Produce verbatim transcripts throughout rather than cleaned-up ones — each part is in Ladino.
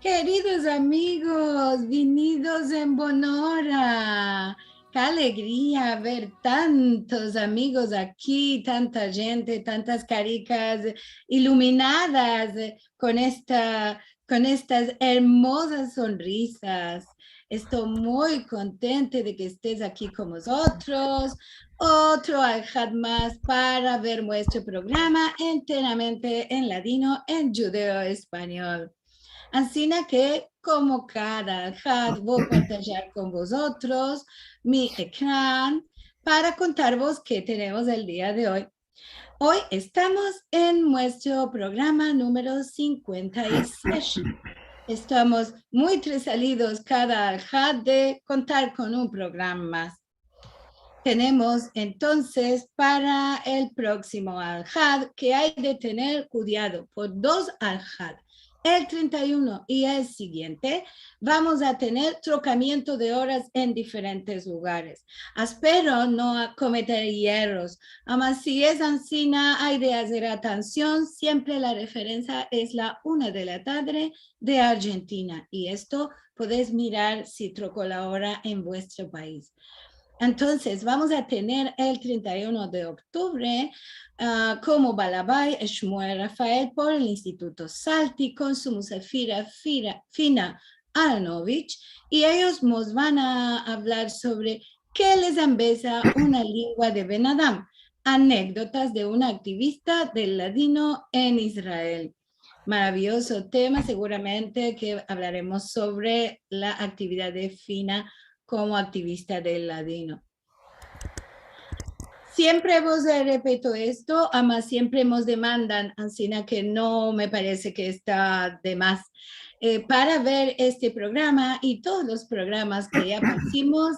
Keridos amigos, vinidos en bonora. Ke alegria ver tantos amigos aki, tanta djente, tantas karikas iluminadas kon esta, kon estas ermozas sonrisas. Esto muy kontente de ke estes aki kon mozotros. Otro alhad mas para ver muestro programa enteramente en ladino, en djudeo-espanyol. Ansina ke, komo kada alhad, vo a partajar kon vozotros mi ekran para kontarvos ke tenemos el dia de oy. Oy estamos en muestro programa numero sinkuenta i sesh. Estamos muy tresalidos kada alhad de kontar kon un programa mas. Tenemos entonses para el proksimo alhad ke ay de tener kuidado por dos alhad, el trinta i uno i el sigiente, vamos a tener trokamiento de oras en diferentes lugares. Aspero no a kometer yerros, ama si es ansina, ay de azer atansion, siempre la referensia es la una de la tadre de Arjentina, i esto podes mirar si troko la ora en vuestro pais. Entonses, vamos a tener el trinta i uno de oktubre, ah, komo balabay Shmuel Rafael por el Instituto Salti kon su musafira Fira-, Fina Aranovich, i eyos mos van a avlar sovre ke les ambeza una lengua de benadam, anekdotas de una aktivista del ladino en Israel. Maraviyozo tema, seguramente ke avlaremos sovre la aktividad de Fina komo aktivista del ladino. Siempre vos repeto esto, ama siempre mos demandan, ansina ke no me parese ke esta de mas. Eh, para ver este programa i todos los programas ke ya pasimos,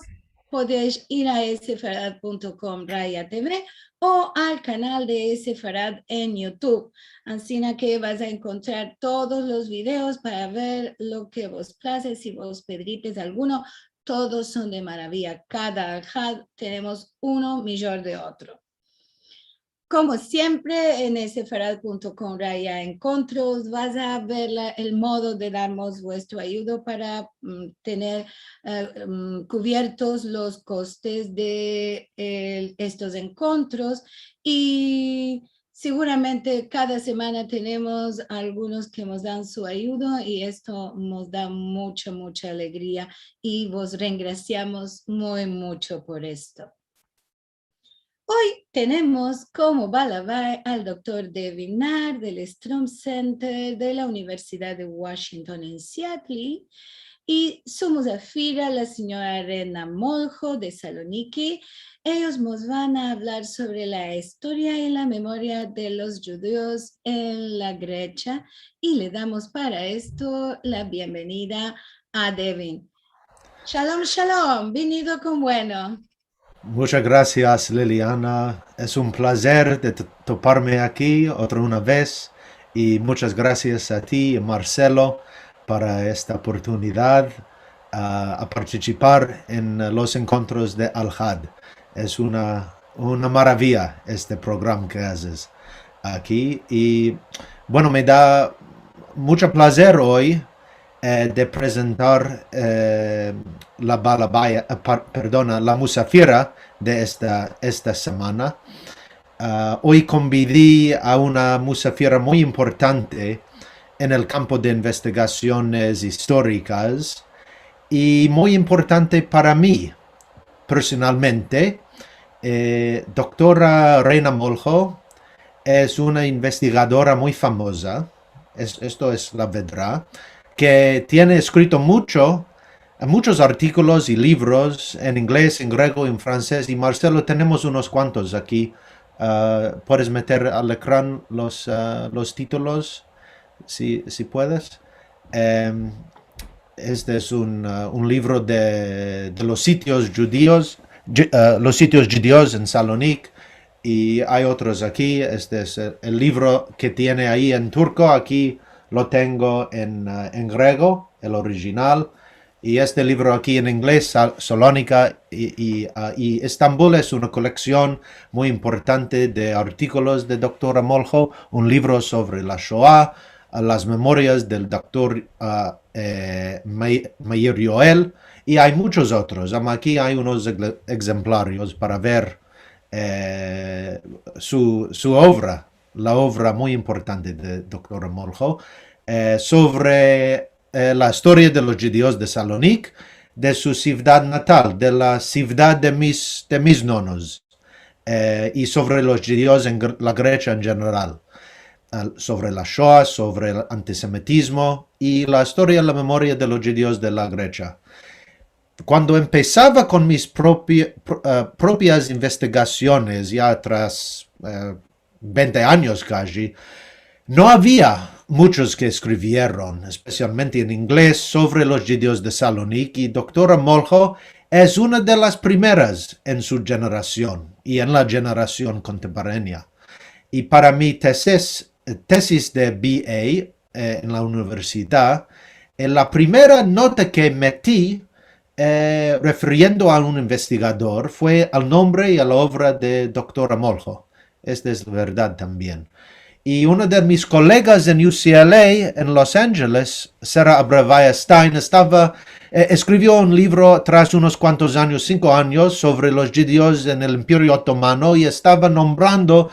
podes ir a sefarad punto com raya T V o al kanal de Sefarad en YouTube. Ansina ke vas a enkontrar todos los videos para ver lo ke vos plaze, si vos pedrites alguno, todos son de maraviya. Kada alhad tenemos uno mijor de otro. Komo siempre, en sefarad punto com raya enkontros vas a ver la, el modo de darmos vuestro ayudo para, mm, tener, eh, mm, kuviertos los kostes de, eh, estos enkontros. I seguramente kada semana tenemos algunos ke mos dan su ayudo i esto mos da mucha, mucha alegria i vos rengrasiamos muy mucho por esto. Oy tenemos komo balabay al doktor Devin Naar del Strom Center de la Universidad de Washington en Seattle i su musafira, la sinyora Rena Molho de Saloniki. Eyos mos van a avlar sovre la istoria i la memoria de los djudios en la Gresia i le damos para esto la bienvenida a Devin. Shalom, shalom, vinido kon bueno. Muchas grasias, Liliana. Es un plazer de t-, toparme aki otra una vez. I muchas grasias a ti i Marcelo para esta oportunidad, a, a partisipar en los enkontros de Alhad. Es una, una maraviya este programa ke azes aki. I, bueno, me da mucho plazer oy eh, de prezentar, eh, la balabaya, eh, par-, perdona, la musafira de esta, esta semana. A, oy konvidi a una musafira muy importante en el kampo de investigasiones istorikas i muy importante para mi personalmente. Eh, doktora Rena Molho es una investigadora muy famoza, es-, esto es la vedra, ke tiene eskrito mucho, muchos artikolos i livros en inglez, en grego, en fransez, i Marcelo, tenemos unos kuantos aki. A, puedes meter al ekran los, a, los titulos, si, si puedes. Em, este es un, a, un livro de, de los sitios djudios, dju-, a, los sitios djudios en Salonik, i ay otros aki. Este es el, el livro ke tiene ayi en turko, aki lo tengo en, a, en grego, el orijinal. I este livro aki en inglez, Sa-, Salonika i, i, a, i Estambul, es una koleksion muy importante de artikolos de doktora Molho, un livro sovre la Shoa, a las memorias del doktor, a, e, Mei-, Meir Yoel, i ay munchos otros. Ama aki ay unos egle-, egzemplarios para ver, e, su, su ovra, la ovra muy importante de doktor Amoljo, e, sovre, e, la istoria de los djudios de Salonik, de su sivdad natal, de la sivdad de mis, de mis nonos, e, i sovre los djudios en Gr-, la Gresia en jeneral, al-, sovre la Shoa, sovre el antisemitizmo i la istoria, la memoria de los djudios de la Gresia. Kuando empesava kon mis propi-, pro-, e, propias investigasiones, ya tras, e, vente anyos kaji, no avia munchos ke eskrivieron, espesialmente en inglez, sovre los djudios de Salonik, i doktor Amoljo es una de las primeras en su jenerasion i en la jenerasion kontemporania. I para mi tesis, tesis de B A, e, en la universidad, e, la primera nota ke meti, e, refiriendo a un investigador fue al nombre i a la ovra de doktor Amoljo. Esta es la verdad tambien. I uno de mis kolegas en U C L A, en Los Angeles, Sarah Abrevaya Stein, estava, e, eskrivio un livro tras unos kuantos anyos, sinko anyos, sovre los djudios en el Imperio Otomano i estava nombrando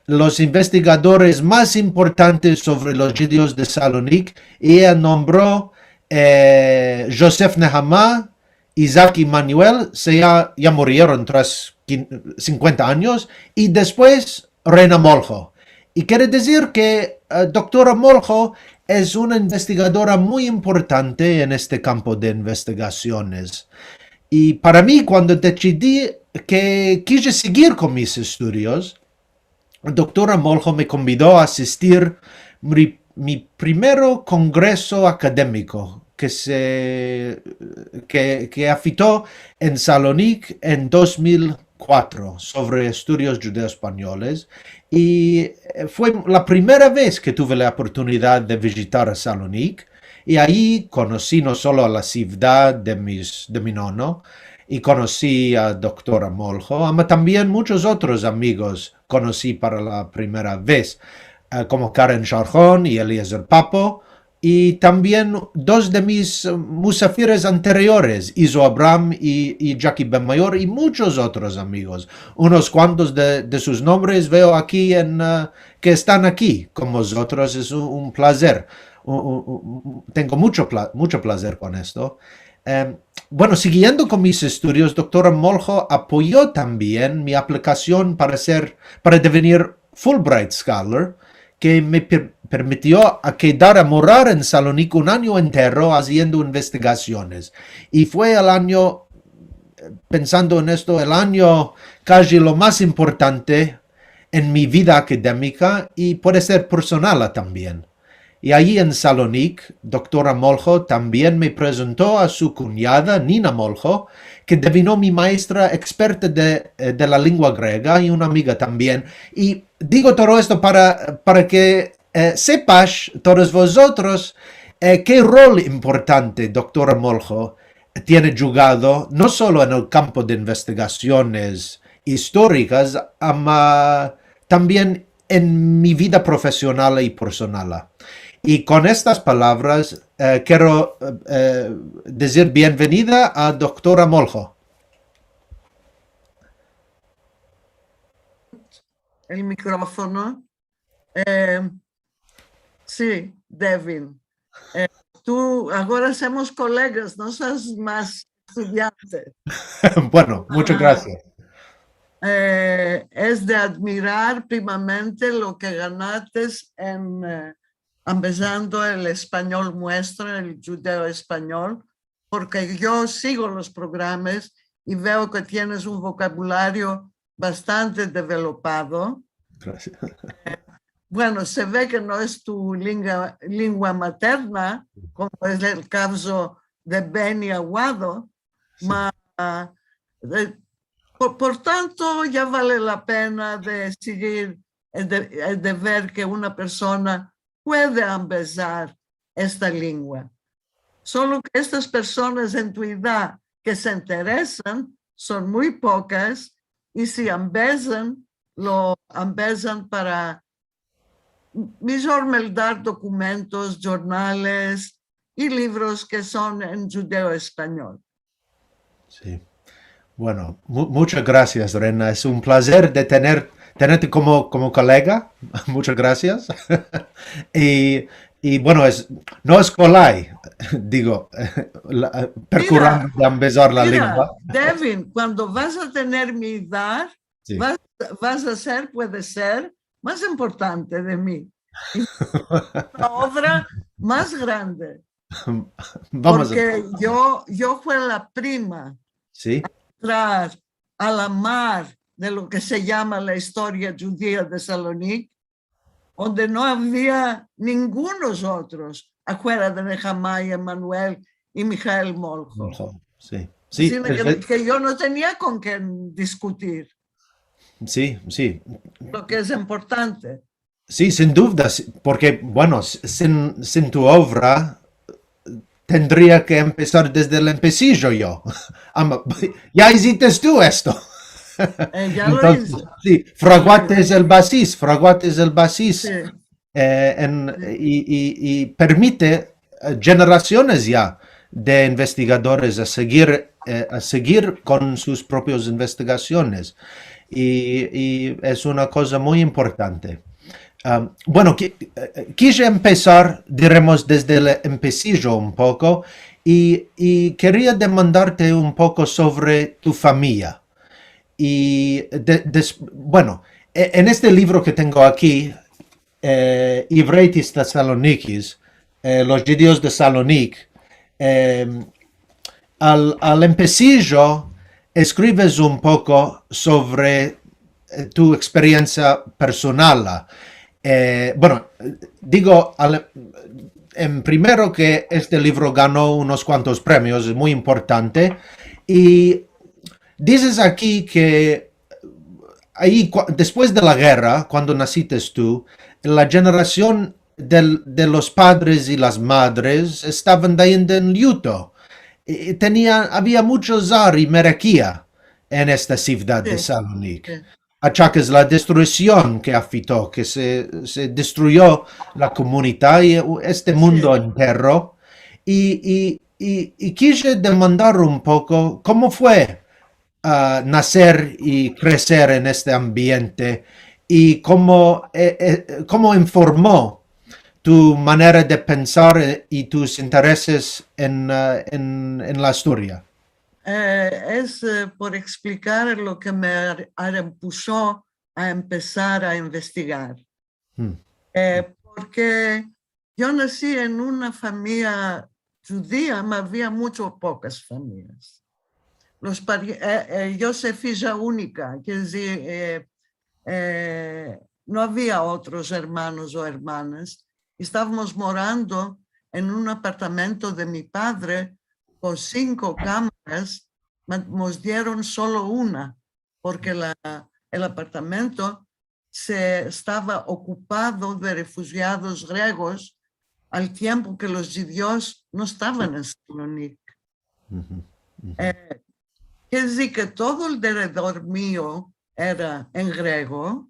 los investigadores mas importantes sovre los djudios de Salonik, i eya nombro, e, Joseph Nehama, Isaac Emanuel, se ya, ya murieron tras quin-, sinkuenta anyos, i despues Reina Amoljo. I kere dizir ke, e, doktor Amoljo es una investigadora muy importante en este kampo de investigasiones. I para mi, kuando desidi ke kije sigir kon mis estudios, doktor Amoljo me konvido a asistir mi, mi primero kongreso akademiko ke se, ke, ke afito en Salonik en dos mil kuatro sovre estudios djudeo-espanyoles, i, e, fue la primera vez ke tuve la oportunidad de vijitar a Salonik, i ayi konosi no solo a la sivdad de mis, de mi nono, i konosi a doktor Amoljo, ama tambien munchos otros amigos konosi para la primera vez, e, komo Karen Sharhon i Eliezer Papo, i tambien dos de mis, e, musafires anteriores, Izo Abraham i, i Jackie Benmayor, i munchos otros amigos. Unos kuantos de, de sus nombres veo aki en, e, ke estan aki kon mozotros. Es un, un plazer. Un, un, un, un, tengo muncho pla-, muncho plazer kon esto. Em, bueno, sigiendo kon mis estudios, doktor Amoljo apoyo tambien mi aplikasion para ser, para devenir Fulbright Scholar, ke me per-, permitio a kedar a morar en Salonik un anyo entero aziendo investigasiones. I fue el anyo, e, pensando en esto, el anyo kaji lo mas importante en mi vida akademika i puede ser personal tambien. I ayi en Salonik, doktor Amoljo tambien me prezento a su kunyada, Nina Amoljo, ke devino mi maestra eksperta de, e, de la lengua grega i una amiga tambien. I digo todo esto para, para ke, e, sepash todos vozotros, e, ke rol importante doktor Amoljo tiene djugado, no solo en el kampo de investigasiones istorikas, ama tambien en mi vida profesional i personal. I kon estas palavras, e, kero, e, dizir bienvenida a doktor Amoljo. El mikrofono. E, si, Devin. E, tu, agora somos kolegas, no seas mas estudiante. Bueno, munchas grasias. E, es de admirar primamente lo ke ganates en, e, ambezando el espanyol muestro, el djudeo-espanyol, porke yo sigo los programas i veo ke tienes un vokabulario bastante developado. Grasias. Bueno, se ve ke no es tu lengua, lengua materna, komo es el kavzo de Beni Aguado, si, ma, e, por, por tanto, ya vale la pena de sigir, e, de, e, de ver ke una persona puede ambezar esta lengua. Solo ke estas personas en tu edad ke se interesan son muy pokas, i si ambezan, lo ambezan para mijor meldar dokumentos, jornales i livros ke son en djudeo-espanyol. Si. Bueno, mu-, muchas grasias, Rena. Es un plazer de tener, tenerte komo, komo kolega. Muchas grasias. I, i, bueno, es, no es kolay, digo, la, perkurando de ambezar la lengua. Mira, Devin, kuando vas a tener mi edad, si, vas, vas a ser, puede ser, mas importante de mi. I una ovra mas grande. Vamos a... Porke yo, yo fui la prima, si, a entrar a la mar de lo ke se yama la istoria djudia de Salonik, onde no avia ningunos otros, afuera de Nehemia, Emanuel i Mihael Molho. Molho, si. Si, asina ke, ke yo no tenia kon ken diskutir. Si, si. Lo ke es importante. Si, sin duvda, si, porke, bueno, s-, sin, sin tu ovra, tendria ke empesar desde el empesijo yo. Ama, ya izites tu esto. Eh, ya lo ize. Entonses, si, fraguates el basis, fraguates el basis. Si. Eh, en, si, i, i, i permite, eh, jenerasiones ya de investigadores a segir, eh, a segir kon sus propios investigasiones. I, i es una koza muy importante. Am, bueno, ki-, eh, kije empesar, diremos, desde el empesijo un poko, i, i keria demandarte un poko sovre tu famiya. I de-, des-, bueno, e-, en este livro ke tengo aki, eh, Ivreitis Thessalonikis, eh, Los Djudios de Salonik, em, al, al empesijo eskrives un poko sovre, eh, tu eksperiensia personala. Eh, bueno, digo, al, en primero ke este livro gano unos kuantos premios, es muy importante, i dizes aki ke ayi, kua-, despues de la gerra, kuando nasites tu, la jenerasion del, de los padres i las madres estavan dayendo en luto. I, i tenia, avia mucho zar i merakia en esta sivdad de, si, Salonik. Si. Achakes la destruision ke afito, ke se, se destruyo la komunidad i este, si, mundo entero. I, i, i, i kije demandar un poko komo fue, ah, naser i kreser en este ambiente i komo, eh, eh, komo informo tu manera de pensar, eh, i tus intereses en, ah, en, en la istoria. Eh, es, eh, por eksplikar lo ke me ar-, arempuso a empesar a investigar. Hmm. Eh, porke yo nasi en una famiya djudia, ma avia mucho pokas famiyas. Los pari-, eh, eh, yo so fija unika, kere dizir, eh, eh, no avia otros ermanos o ermanas. Estavamos morando en un apartamento de mi padre kon sinko kamaras, ma mos dieron solo una, porke la, el apartamento se estava okupado de refujiados gregos al tiempo ke los djudios no estavan en Salonik. Mhm, mhm. Eh, kere dizir ke todo el deredor mio era en grego,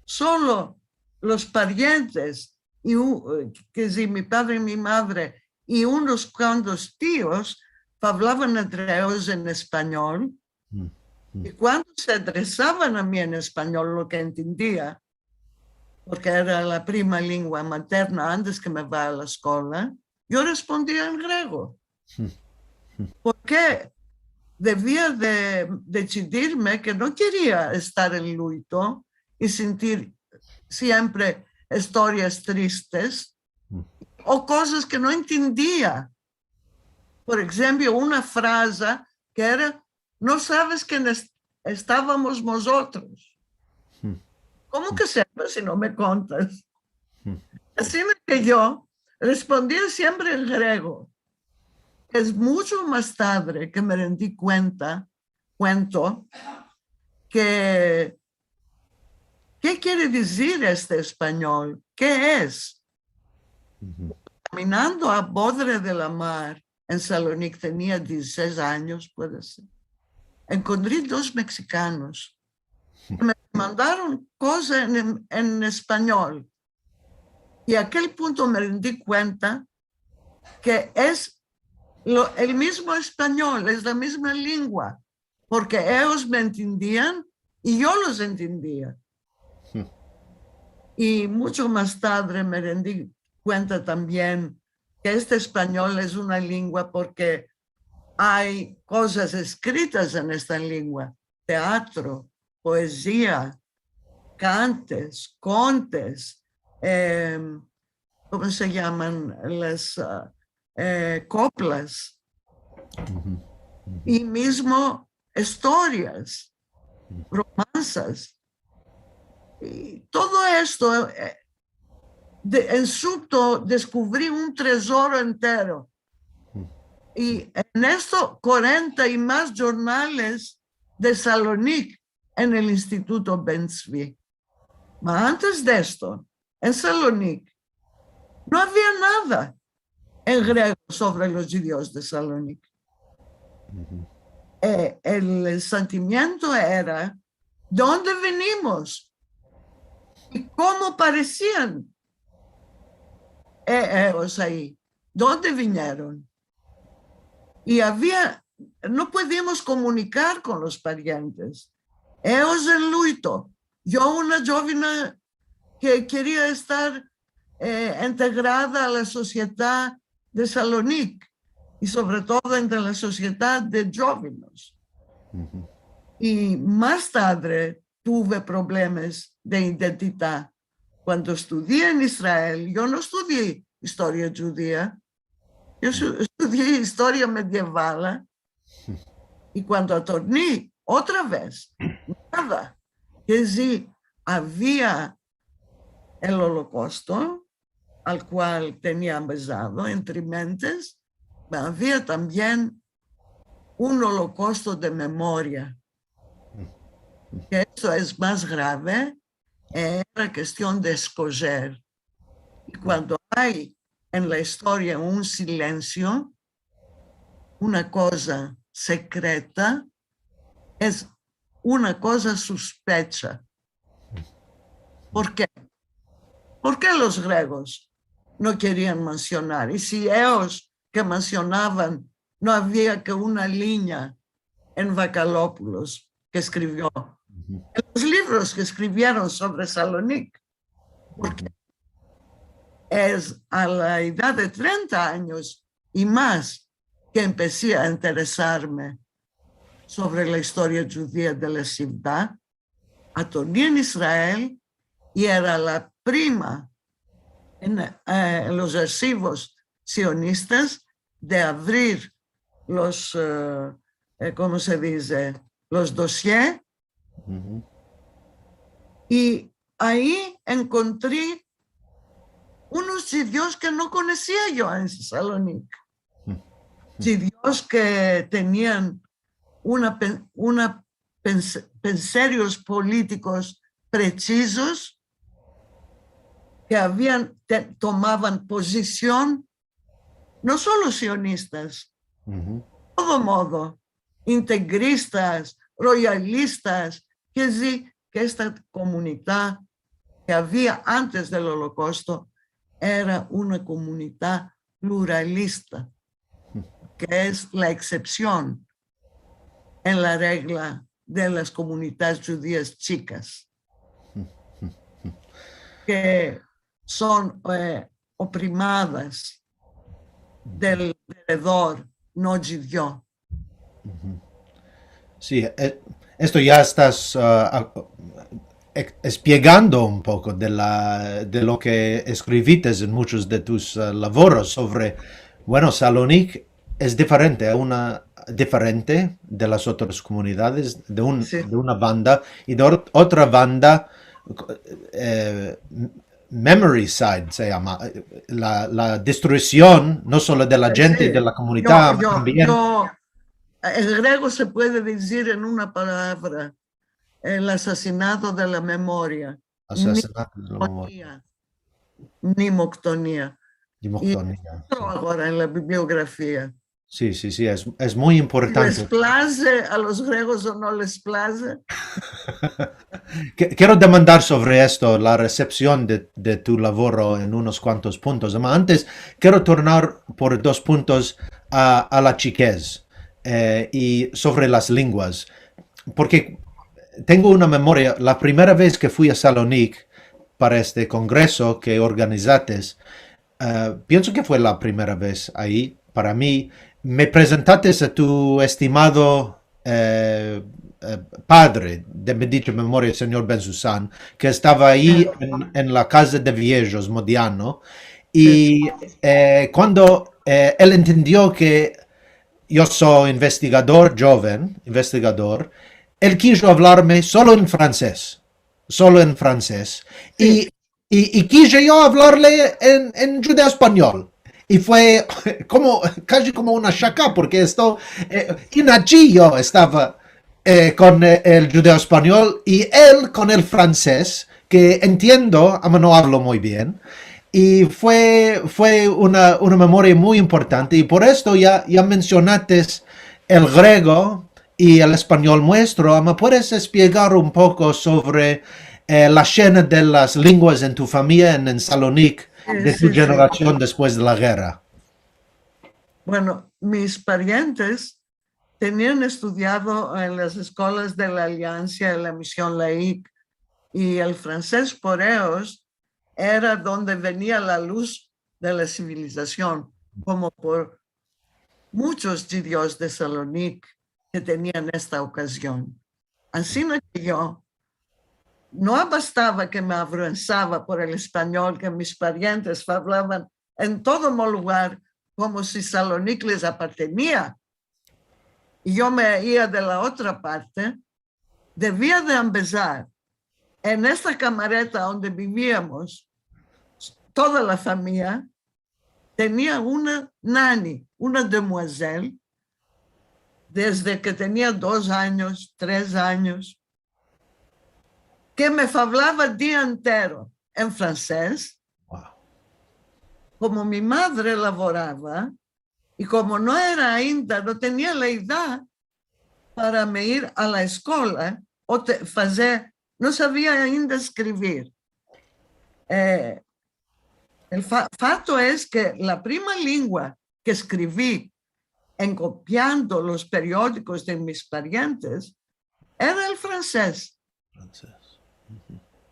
solo los parientes i u-, eh, kere dizir, mi padre i mi madre i unos kuantos tios avlavan entre eyos en espanyol, Mm, mm. I kuando se adresavan a mi en espanyol, lo ke entendia, porke era la prima lengua materna antes ke me va a la eskola, yo respondia en grego. Mm, mm. Porke devia de desidirme ke no keria estar en luto i sentir siempre istorias tristes, mm, o kozas ke no entendia. Por enshemplo, una fraza ke era, "No saves ken es-, estavamos mozotros?" Hmm. "Komo ke sepa si no me kontas?" Hmm. Asina ke yo respondia siempre en grego. Es muncho mas tadre ke me rendi kuenta, kuento, ke, ke kere dizir este espanyol? Ke es? Mhm. Kaminando a bodre de la mar, en Salonik, tenia dizisesh anyos, puede ser, enkontri dos meksikanos ke me demandaron kozas en, en, en espanyol. I akel punto me rendi kuenta ke es lo, el mizmo espanyol, es la mizma lengua, porke eyos me entendian i yo los entendia. I mucho mas tadre me rendi kuenta tambien ke este espanyol es una lengua porke ay kozas eskritas en esta lengua, teatro, poezia, kantes, kontes, em, komo se yaman? Las, ah, eh, koplas, i mizmo istorias, romansas. I todo esto, eh, de, en subto deskuvri un trezoro entero. I en esto, kuarenta i mas jurnales de Salonik en el Instituto Ben Tzvi. Ma antes de esto, en Salonik no avia nada en grego sovre los djudios de Salonik. Eh, el sentimiento era, de onde vinimos? I komo paresian, eh, eyos ayi? De onde vinieron? I avia, no podiamos komunikar kon los parientes. Eyos en luto, yo, una djovena ke keria estar, eh, entegrada a la sosiedad de Salonik, i sovre todo entre la sosiedad de djovenes. I mas tadre tuve problemas de identidad. Kuando estudii en Israel, yo no estudii istoria djudia, yo su-, estudii istoria medievala. I kuando atorni otra vez, nada. Ke si avia el Olokausto, al kual tenia ambezado entre mentes, ma avia tambien un olokausto de memoria, ke esto es mas grave, era kestion de eskojer. I kuando ay en la istoria un silensio, una koza sekreta, es una koza suspecha. Por ke? Por ke los gregos no kerian mensionar? I si eyos ke mensionavan, no avia ke una linya en Vakalopoulos ke eskrivio. En los livros ke eskrivieron sovre Salonik. Porke es a la edad de trenta anyos i mas ke empesi a interesarme sovre la istoria djudia de la sivdad. Atorni en Israel, i era la prima en, eh, en los arsivos sionistas de avrir los, eh, eh, komo se dize? Los dosier. I ayi enkontri unos djudios ke no konosia yo en Salonik. Djudios ke tenian una pen-, una pens-, penserios politikos presizos, ke avian, te-, tomavan pozision, no solo sionistas, todo modo, integristas, royalistas, ke si, ke esta komunidad ke avia antes del Olokausto era una komunidad pluralista, ke es la eksepsion en la regla de las komunidades djudias chikas, ke son, eh, oprimadas del veredor no djudio. Si, eh, esto ya estas, ah, a-, ex-, espiegando un poko de la, de lo ke eskrivites en muchos de tus, ah, lavoros sovre, bueno, Salonik es diferente, una, diferente de las otras komunidades, de un, de una banda, i de ot-, otra banda, eh, memory side se yama, eh, la, la destruision, no solo de la djente i de la komunidad, Yo, yo, tambien. Yo, en grego se puede dizir en una palavra, el asasinato de la memoria. Asesinato de la memoria. Nimoktonia. Nimoktonia. Nimoktonia. Agora en la bibliografia. Si, si, si, es, es muy importante. Si les plaze a los gregos o no les plaze. Kero demandar sovre esto, la resepsion de, de tu lavoro en unos kuantos puntos. Ama antes, kero tornar por dos puntos a, a la chikez, eh, i sovre las lenguas. Porke tengo una memoria, la primera vez ke fui a Salonik para este kongreso ke organizates, eh, pienso ke fue la primera vez ayi para mi, me prezentates a tu estimado, eh, eh, padre, de bendita memoria, el senyor Bensussan, ke estava ayi en, en la kaza de viejos, Modiano, i, eh, kuando, eh, el entendio ke yo so investigador, djoven investigador, el kijo avlarme solo en fransez, solo en fransez, i, i, i kije yo avlarle en, en djudeo-espanyol. I fue komo, kaji komo una shaka, porke esto, eh, i nachi yo estava, eh, kon, eh, el djudeo-espanyol i el kon el fransez, ke entiendo, ama no avlo muy bien. I fue, fue una, una memoria muy importante, i por esto ya, ya mensionates el grego i el espanyol muestro. Ama puedes espiegar un poko sovre, eh, la shena de las lenguas en tu famiya en, en Salonik, de tu djenerasion despues de la gerra? Bueno, mis parientes tenian estudiado en las eskolas de la Aliansa, en la Mision Laik, i el fransez por eyos era donde venia la luz de la sivilizasion, komo por muchos djudios de Salonik ke tenian esta okazion. Ansina ke yo, no abastava ke me avergüensava por el espanyol ke mis parientes avlavan en todo mo lugar, komo si Salonik les apartenia, i yo me ia de la otra parte, devia de ambezar. En esta kamareta onde biviamos, toda la famiya tenia una nani, una demoiselle, desde ke tenia dos anyos, tres anyos, ke me avlava dia entero en fransez. Komo mi madre lavorava, i komo no era ainda, no tenia la edad para me ir a la eskola o te, fazer, no savia ainda eskrivir. Eh, el fa, fakto es ke la prima lengua ke eskrivi en kopiando los periodikos de mis parientes era el fransez.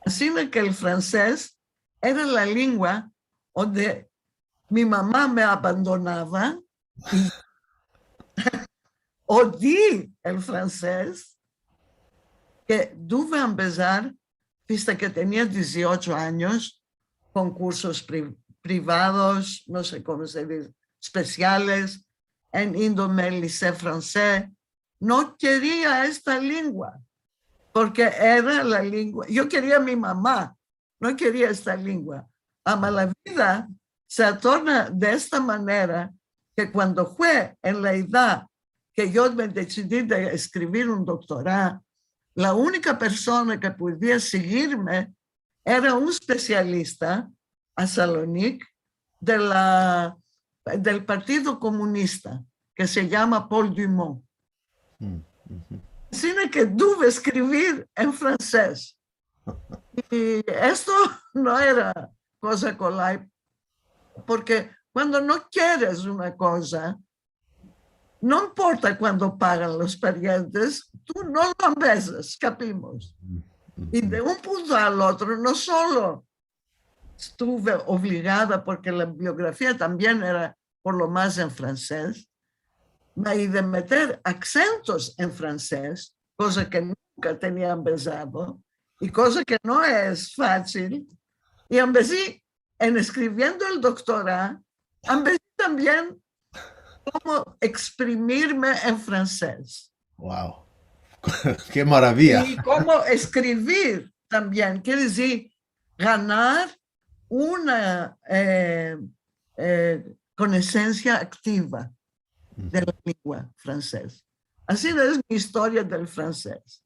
Ansina ke el fransez era la lengua onde mi mama me abandonava i odi el fransez, ke duve ambezar, vista ke tenia dieciocho anyos, konkursos pri, privados, no se komo se dize, espesiales, en indome el Lycée Français. No keria esta lengua, porke era la lengua, yo keria mi mama, no keria esta lengua. Ama la vida se atorna de esta manera, ke kuando fue en la edad ke yo me desidi de eskrivir un doktora, la unika persona ke podia segirme era un espesialista a Salonik de la, del Partido Komunista, ke se yama Paul Dumont. Ansina ke duve eskrivir en fransez. I esto no era koza kolay, porke kuando no keres una koza, no importa kuanto pagan los parientes, tu no lo ambezas, kapimos. I de un punto al otro, no solo estuve ovligada, porke la bibliografia tambien era por lo mas en fransez, ma i de meter aksentos en fransez, koza ke nunka tenia ambezado, i koza ke no es fasil, i ambezi en eskriviendo el doktora, ambezi tambien komo eksprimirme en fransez. Wow. Ke maraviya. I komo eskrivir tambien, kere dizir, ganar una, eh, eh, konosensia aktiva de la lengua fransez. Ansi es mi istoria del fransez.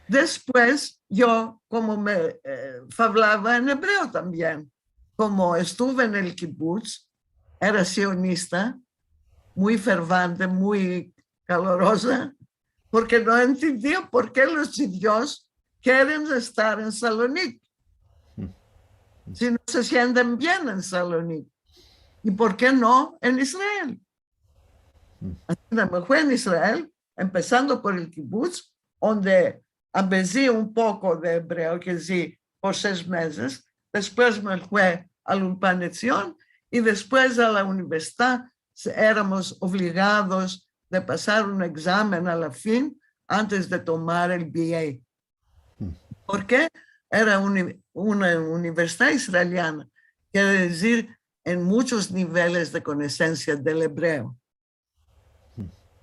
Despues, yo, komo me, eh, avlava en ebreo tambien, komo estuve en el kibutz, era sionista, muy fervante, muy caloroza, porke no entendia por ke los djudios keren estar en Salonik, si no se sienten bien en Salonik, i por ke no en Israel. Ansi me fue en Israel, empesando por el kibutz, onde ambezi un poko de ebreo, ke si, por sesh mezes, despues me fue al Ulpan Etzion i despues a la universidad. Se-, eramos ovligados de pasar un egzamen a la fin antes de tomar el B A. Porke era uni-, una universidad israeliana, kere dizir, en muchos niveles de konosensia del ebreo.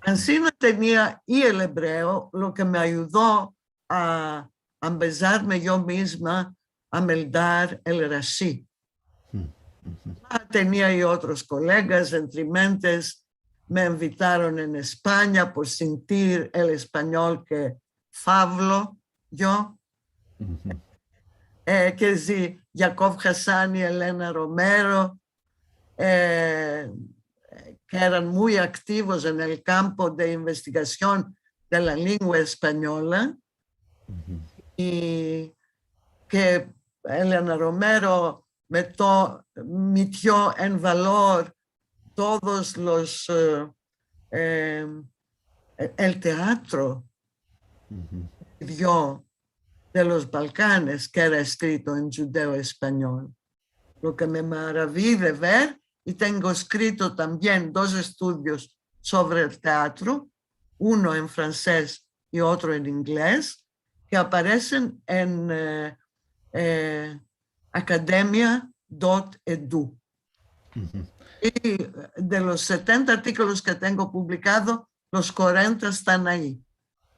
Ansi no tenia i el ebreo, lo ke me ayudo a ambezarme yo mizma a meldar el Rashi. Ah, tenia i otros kolegas, entre mentes, me invitaron en Espanya por sentir el espanyol ke favlo yo. Eh, ke si Yakov Hassan i Elena Romero, eh, ke eran muy aktivos en el kampo de investigasion de la lengua espanyola, i ke Elena Romero meto-, metio en valor todos los, eh, eh, el teatro yo de los Balkanes, ke era eskrito en djudeo-espanyol. Lo ke me maraviy de ver, i tengo eskrito tambien dos estudios sovre el teatro, uno en franses i otro en inglez, ke aparesen en, eh, eh, akademia dot edu. I de los setenta artikolos ke tengo publikado, los kuarenta estan ayi.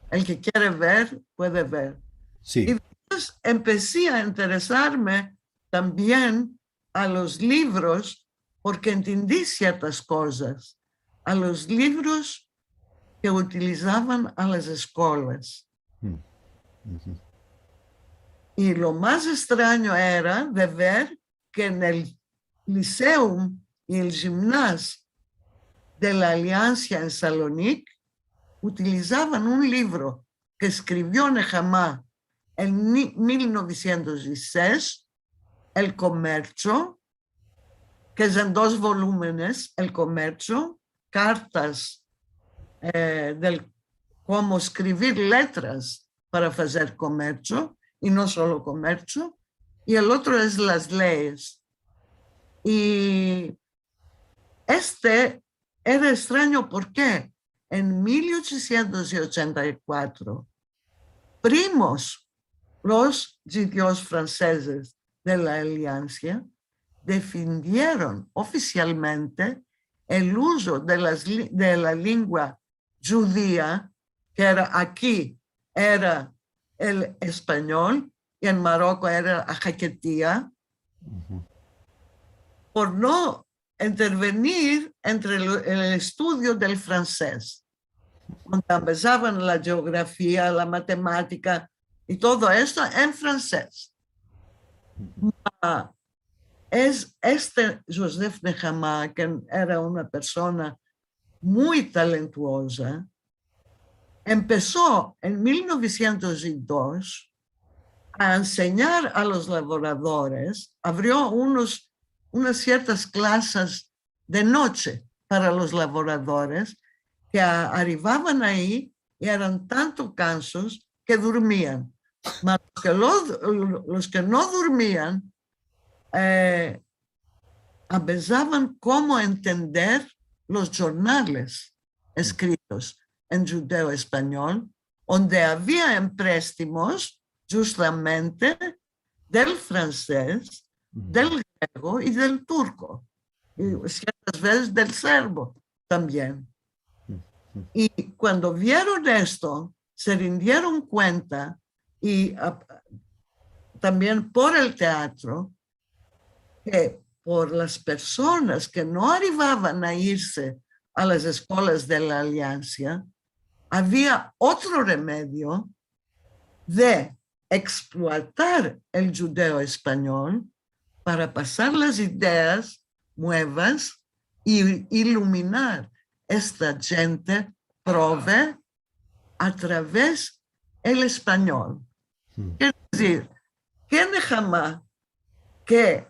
El ke kere ver, puede ver. Si. I despues empesi a interesarme tambien a los livros, porke entendi siertas kozas, a los livros ke utilizavan a las eskolas. I lo mas estranyo era de ver ke en el Liseum i el Jimnaz de la Aliansia en Salonik utilizavan un livro ke eskrivio Nehama en ni-, mil novesientos dizisesh, El Komercho, ke es en dos volumenes, El Komercho, kartas, eh, del komo eskrivir letras para fazer komercho, i no solo komercho, i el otro es Las Leyes. I este era estranyo porke en mil ochesientos i ochenta i kuatro, primos, los djudios fransezes de la Aliansia, defendieron ofisialmente el uzo de las li-, de la lengua djudia, ke era aki, era el espanyol, i en Maroko era la haketia, por no intervenir entre lo-, el estudio del franses, kuando empesavan la jeografia, la matematika i todo esto en franses. Ma es este Joseph Nehama, ke era una persona muy talentuoza, empeso en mil novesientos i dos a ensenyar a los lavoradores, avrio unos, unas siertas klasas de noche para los lavoradores ke a-, arivavan ayi i eran tanto kansos ke durmian. Ma los ke lo-, los ke no durmian, eh, empesavan komo entender los jurnales eskritos en djudeo-espanyol, onde avia emprestimos djustamente del franses, del grego i del turko, i siertas vezes del serbo tambien. I kuando vieron esto, se rindieron kuenta i, a-, tambien por el teatro, ke por las personas ke no arivavan a irse a las eskolas de la Aliansia, avia otro remedio de ekspluatar el djudeo-espanyol para pasar las ideas muevas i iluminar esta djente prove a traves el espanyol. Kere dizir, ke Nehama, ke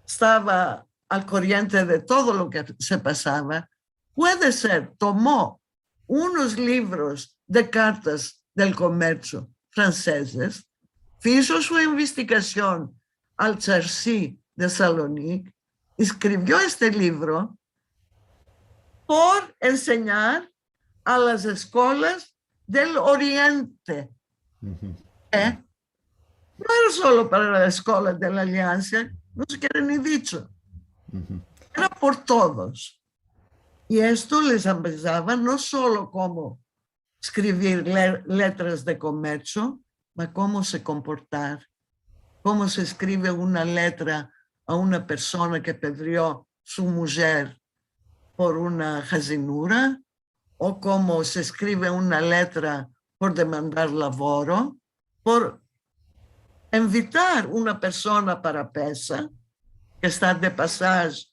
estava al koriente de todo lo ke se pasava, puede ser, tomo unos livros de kartas del komersio fransezes, fizo su investigasion al Tsarsi de Salonik, eskrivio este livro por ensenyar a las eskolas del Oriente. E? No era solo para la eskola de la Aliansa, no se kere ni dicho. Era por todos. I esto les ambezava no solo komo eskrivir le-, letras de komersio, ma komo se komportar, komo se eskrive una letra a una persona ke pedrio su mujer por una hazinura, o komo se eskrive una letra por demandar lavoro, por invitar una persona para Pesa, ke esta de pasaje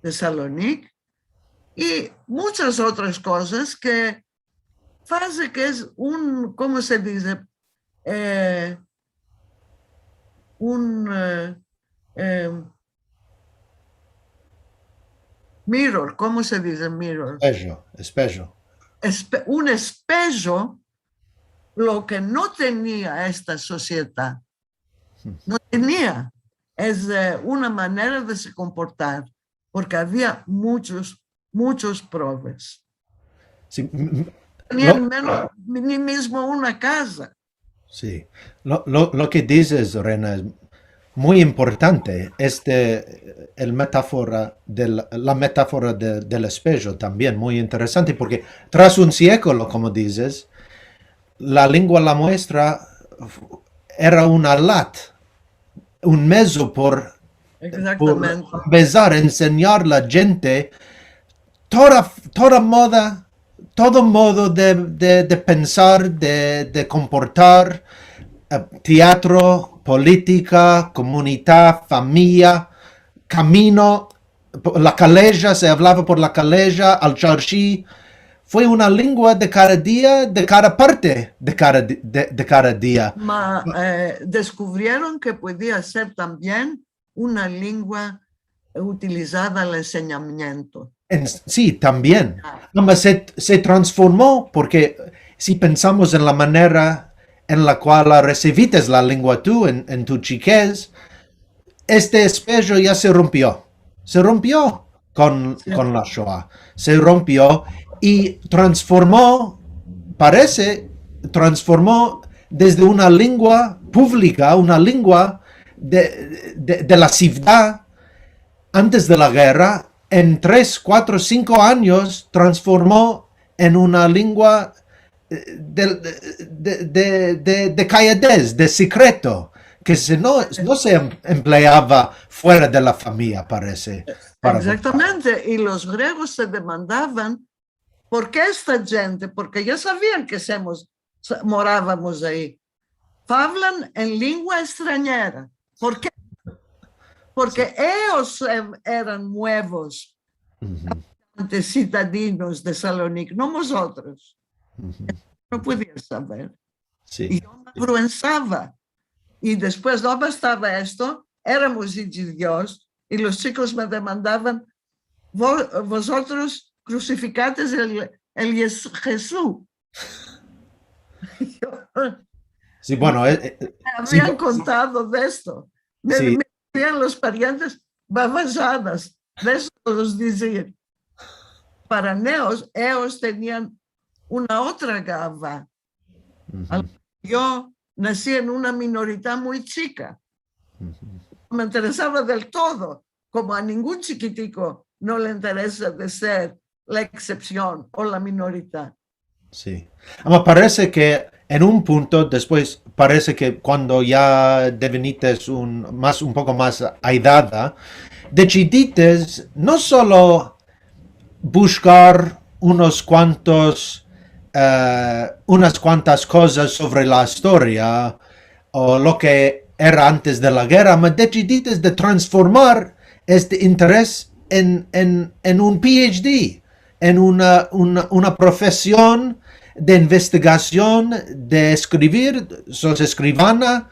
de Salonik, i muchas otras kozas ke faze ke es un, komo se dize? E, un, e, e, mirror, komo se dize mirror? Espejo, espejo. Espe-, un espejo, lo ke no tenia esta sosiedad. No tenia. Es, e, una manera de se komportar, porke avia muchos, muchos proves. Si, m-, m-, tenian menos, ni mizmo una kaza. Si. Lo, lo, lo ke dizes, Rena, es muy importante. Este, el metafora del, la metafora de, del espejo tambien muy interesante, porke tras un sieklo, komo dizes, la lengua la muestra era un alat, un mezo por, por empesar a ensenyar la djente toda, toda moda, todo modo de, de, de pensar, de, de komportar, e, teatro, politika, komunidad, famiya, kamino, po-, la kaleja, se avlava por la kaleja, al tsarshi. Fue una lengua de kada dia, de kada parte, de kada di-, de, de kada dia. Ma, e, deskuvrieron ke podia ser tambien una lengua utilizada al ensenyamiento. En, si, tambien. Ama se, se transformo, porke si pensamos en la manera en la kual resivites la lengua tu en, en tu chikez, este espejo ya se rompio. Se rompio kon, kon la Shoa. Se rompio i transformo, parese, transformo desde una lengua publika, una lengua de, de, de la sivdad, antes de la gerra, en tres, kuatro, sinko anyos, transformo en una lengua, e, de, de, de, de, de kayadez, de sekreto, ke se no, no se em-, empleava fuera de la famiya, parese, para... Egzaktamente, i los griegos se demandavan, por ke esta djente, porke ya savian ke semos, sa-, moravamos ayi, favlan en lengua estranyera. Por ke? Porke eyos, em, eran muevos, abitantes sitadinos de Salonik, no mozotros. No podian saver. Si. I yo me averguensava. I despues no bastava esto, eramos ijos de Dios, i los chikos me demandavan, "Vo-, vozotros krusifikades el, el Yes-, Jesu." Si, bueno, e, e, me avian kontado de esto. Me, me dizian los parientes, "Bavajadas", de esto los dizian. Para eyos, eyos tenian una otra gava. Yo nasi en una minoridad muy chika. No me interesava del todo, komo a ningun chikitiko no le interesa de ser la eksepsion o la minoridad. Si. Ama parese ke en un punto, despues parese ke kuando ya devinites un, mas, un poko mas aidada, desidites no solo bushkar unos kuantos, e, unas kuantas kozas sovre la istoria o lo ke era antes de la gerra, ma desidites de transformar este interes en, en, en un P H D. en una, una, una profesion de investigasion, de eskrivir, sos eskrivana.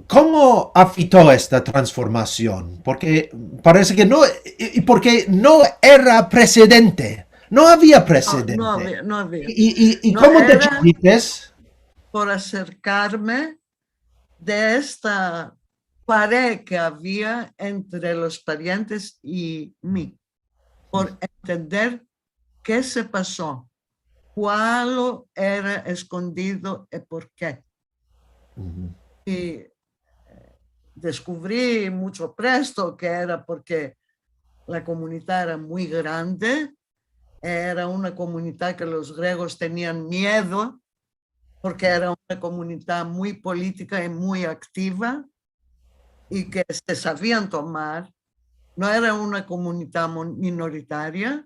Komo afekto esta transformasion? Porke parese ke no, i, i porke no era presedente. No avia presedente. No, no avia, no avia. I, i, i komo desidites? Por aserkarme de esta pared ke avia entre los parientes i mi, por entender ke se paso, kualo era eskondido i por ke. I, eh, deskuvri muncho presto ke era porke la komunita era muy grande, era una komunita ke los gregos tenian miedo, porke era una komunita muy politika i muy aktiva, i ke se savian tomar, no era una komunita mon-, minoritaria,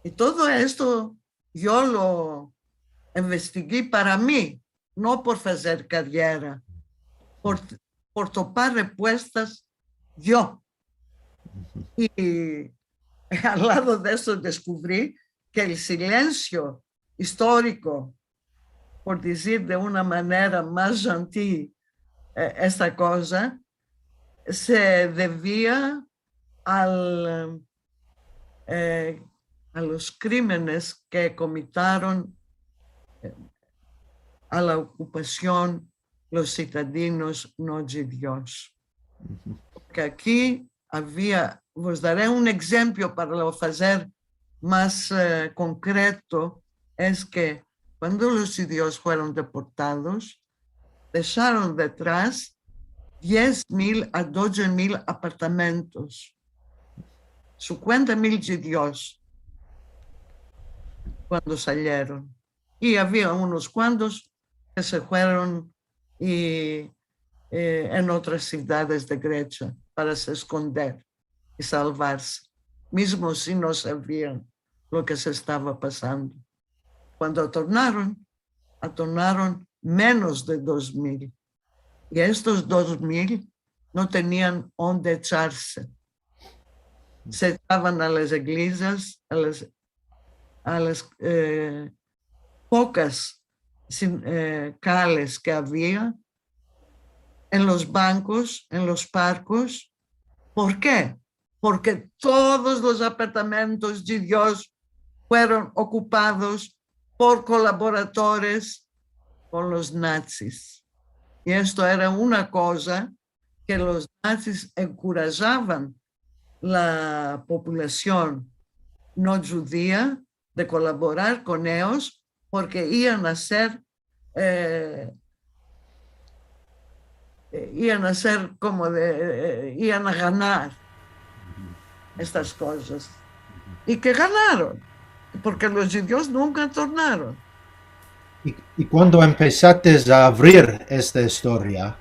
i todo esto yo lo investigi para mi, no por fazer kariera, por, por topar repuestas yo. I al lado de esto deskuvri ke el silensio istoriko, por dizir de una manera mas gentil, eh, esta koza, se devia al, eh, a los krimenes ke komitaron, eh, a la okupasion los sitadinos no djudios. Porke aki avia, vos dare un egzemplo para lo fazer mas, eh, konkreto, es ke kuando los djudios fueron deportados, desharon detras diez mil a dodje mil apartamentos, sinkuenta mil djudios kuando salieron. I avia unos kuantos ke se fueron i, eh, en otras sivdades de Gresia para se eskonder i salvarse, mizmo si no savian lo ke se estava pasando. Kuando atornaron, atornaron menos de dos mil. I estos dos mil no tenian onde echarse. Se echavan a las iglesias, a las, a las, eh, pokas sin-, eh, kales ke avia, en los bankos, en los parkos. Por ke? Porke todos los apartamentos djudios fueron okupados por kolaboradores kon los nazis. I esto era una koza ke los nazis enkurajavan la populasion no djudia de kolaborar kon eyos, porke ian a ser, eh, eh, ian a ser komo de, eh, ian a ganar estas kozas. I ke ganaron, porke los djudios nunka tornaron. I, i kuando empesates a avrir esta istoria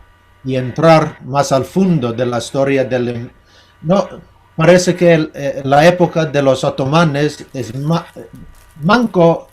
i entrar mas al fundo de la istoria del em-, no, parese ke el, eh, la epoka de los otomanes es ma-, manko,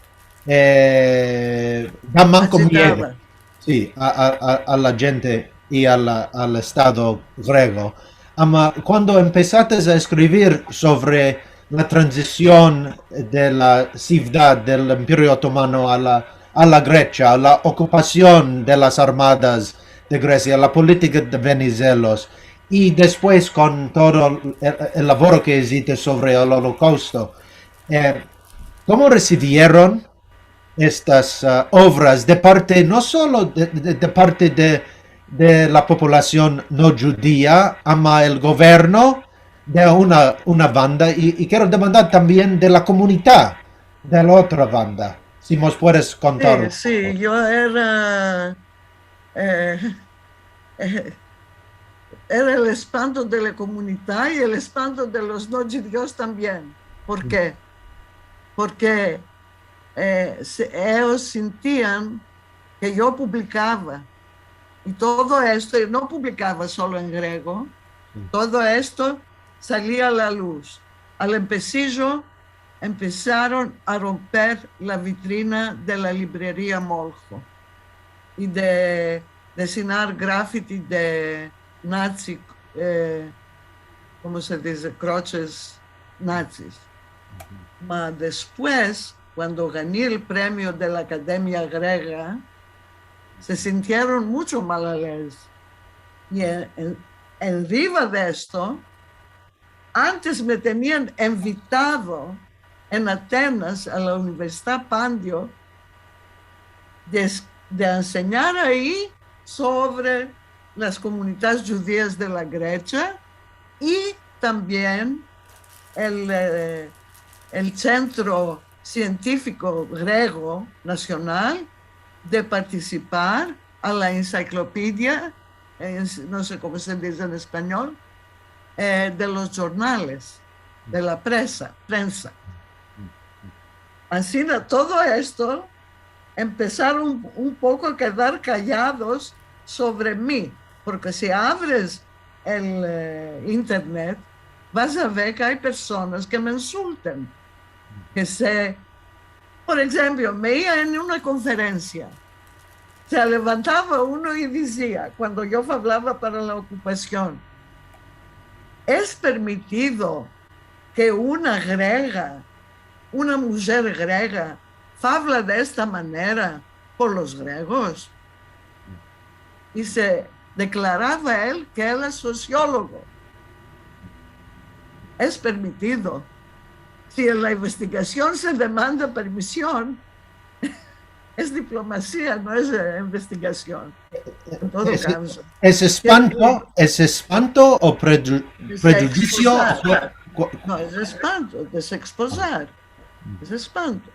eh, da manko miedo. Agitava. Si, a, a, a, a la djente i a la, al Estado grego. Ama, kuando empesates a eskrivir sovre la tranzision de la sivdad del Imperio Otomano a la, a la Gresia, la okupasion de las armadas de Gresia, la politika de Venizelos, i despues kon todo el, el lavoro ke izites sovre el Olokausto, eh, komo resivieron estas, ah, ovras de parte, no solo de, de, de parte de, de la populasion no djudia, ama el governo de una, una banda, i, i kero demandar tambien de la komunita de la otra banda, si mos puedes kontar un poko. Si, si, yo era, eh, eh, era el espanto de la komunita i el espanto de los no djudios tambien. Por ke? Porke, eh, se, eyos sintian ke yo publikava. I todo esto, i no publikava solo en grego, todo esto salia a la luz. Al empesijo empesaron a romper la vitrina de la libreria Molho i de, de sinar grafiti de nazi, eh, komo se dize, kroches nazis. Ma despues, kuando gani el premio de la Akademia Grega, se sintieron muncho malaleres. I en, en, enriva de esto, antes me tenian envitado en Atenas a la Universidad Pandio de, de ensenyar ayi sovre las komunidades djudias de la Gresia i tambien el, eh, el Sentro Sientifiko Grego Nasional de partisipar a la ensiklopedia, eh, no se komo se dize en espanyol, eh, de los jurnales, de la presa, prensa. Ansina, todo esto empesaron un poko a kedar kallados sovre mi, porke si avres el, eh, internet, vas a ver ke ay personas ke me insultan, ke se, por enshemplo, me ia en una konferensia, se levantava uno i dizia, kuando yo avlava para la okupasion, es permitido ke una grega, una mujer grega, favla de esta manera por los gregos? I se deklarava el ke el es sosiologo. Es permitido. Si en la investigasion se demanda permision, es diplomasia, no es, eh, investigasion. En todo kaso. Es espanto, es espanto o preju-, prejudisio? No, es espanto, es eksposar. Es espanto.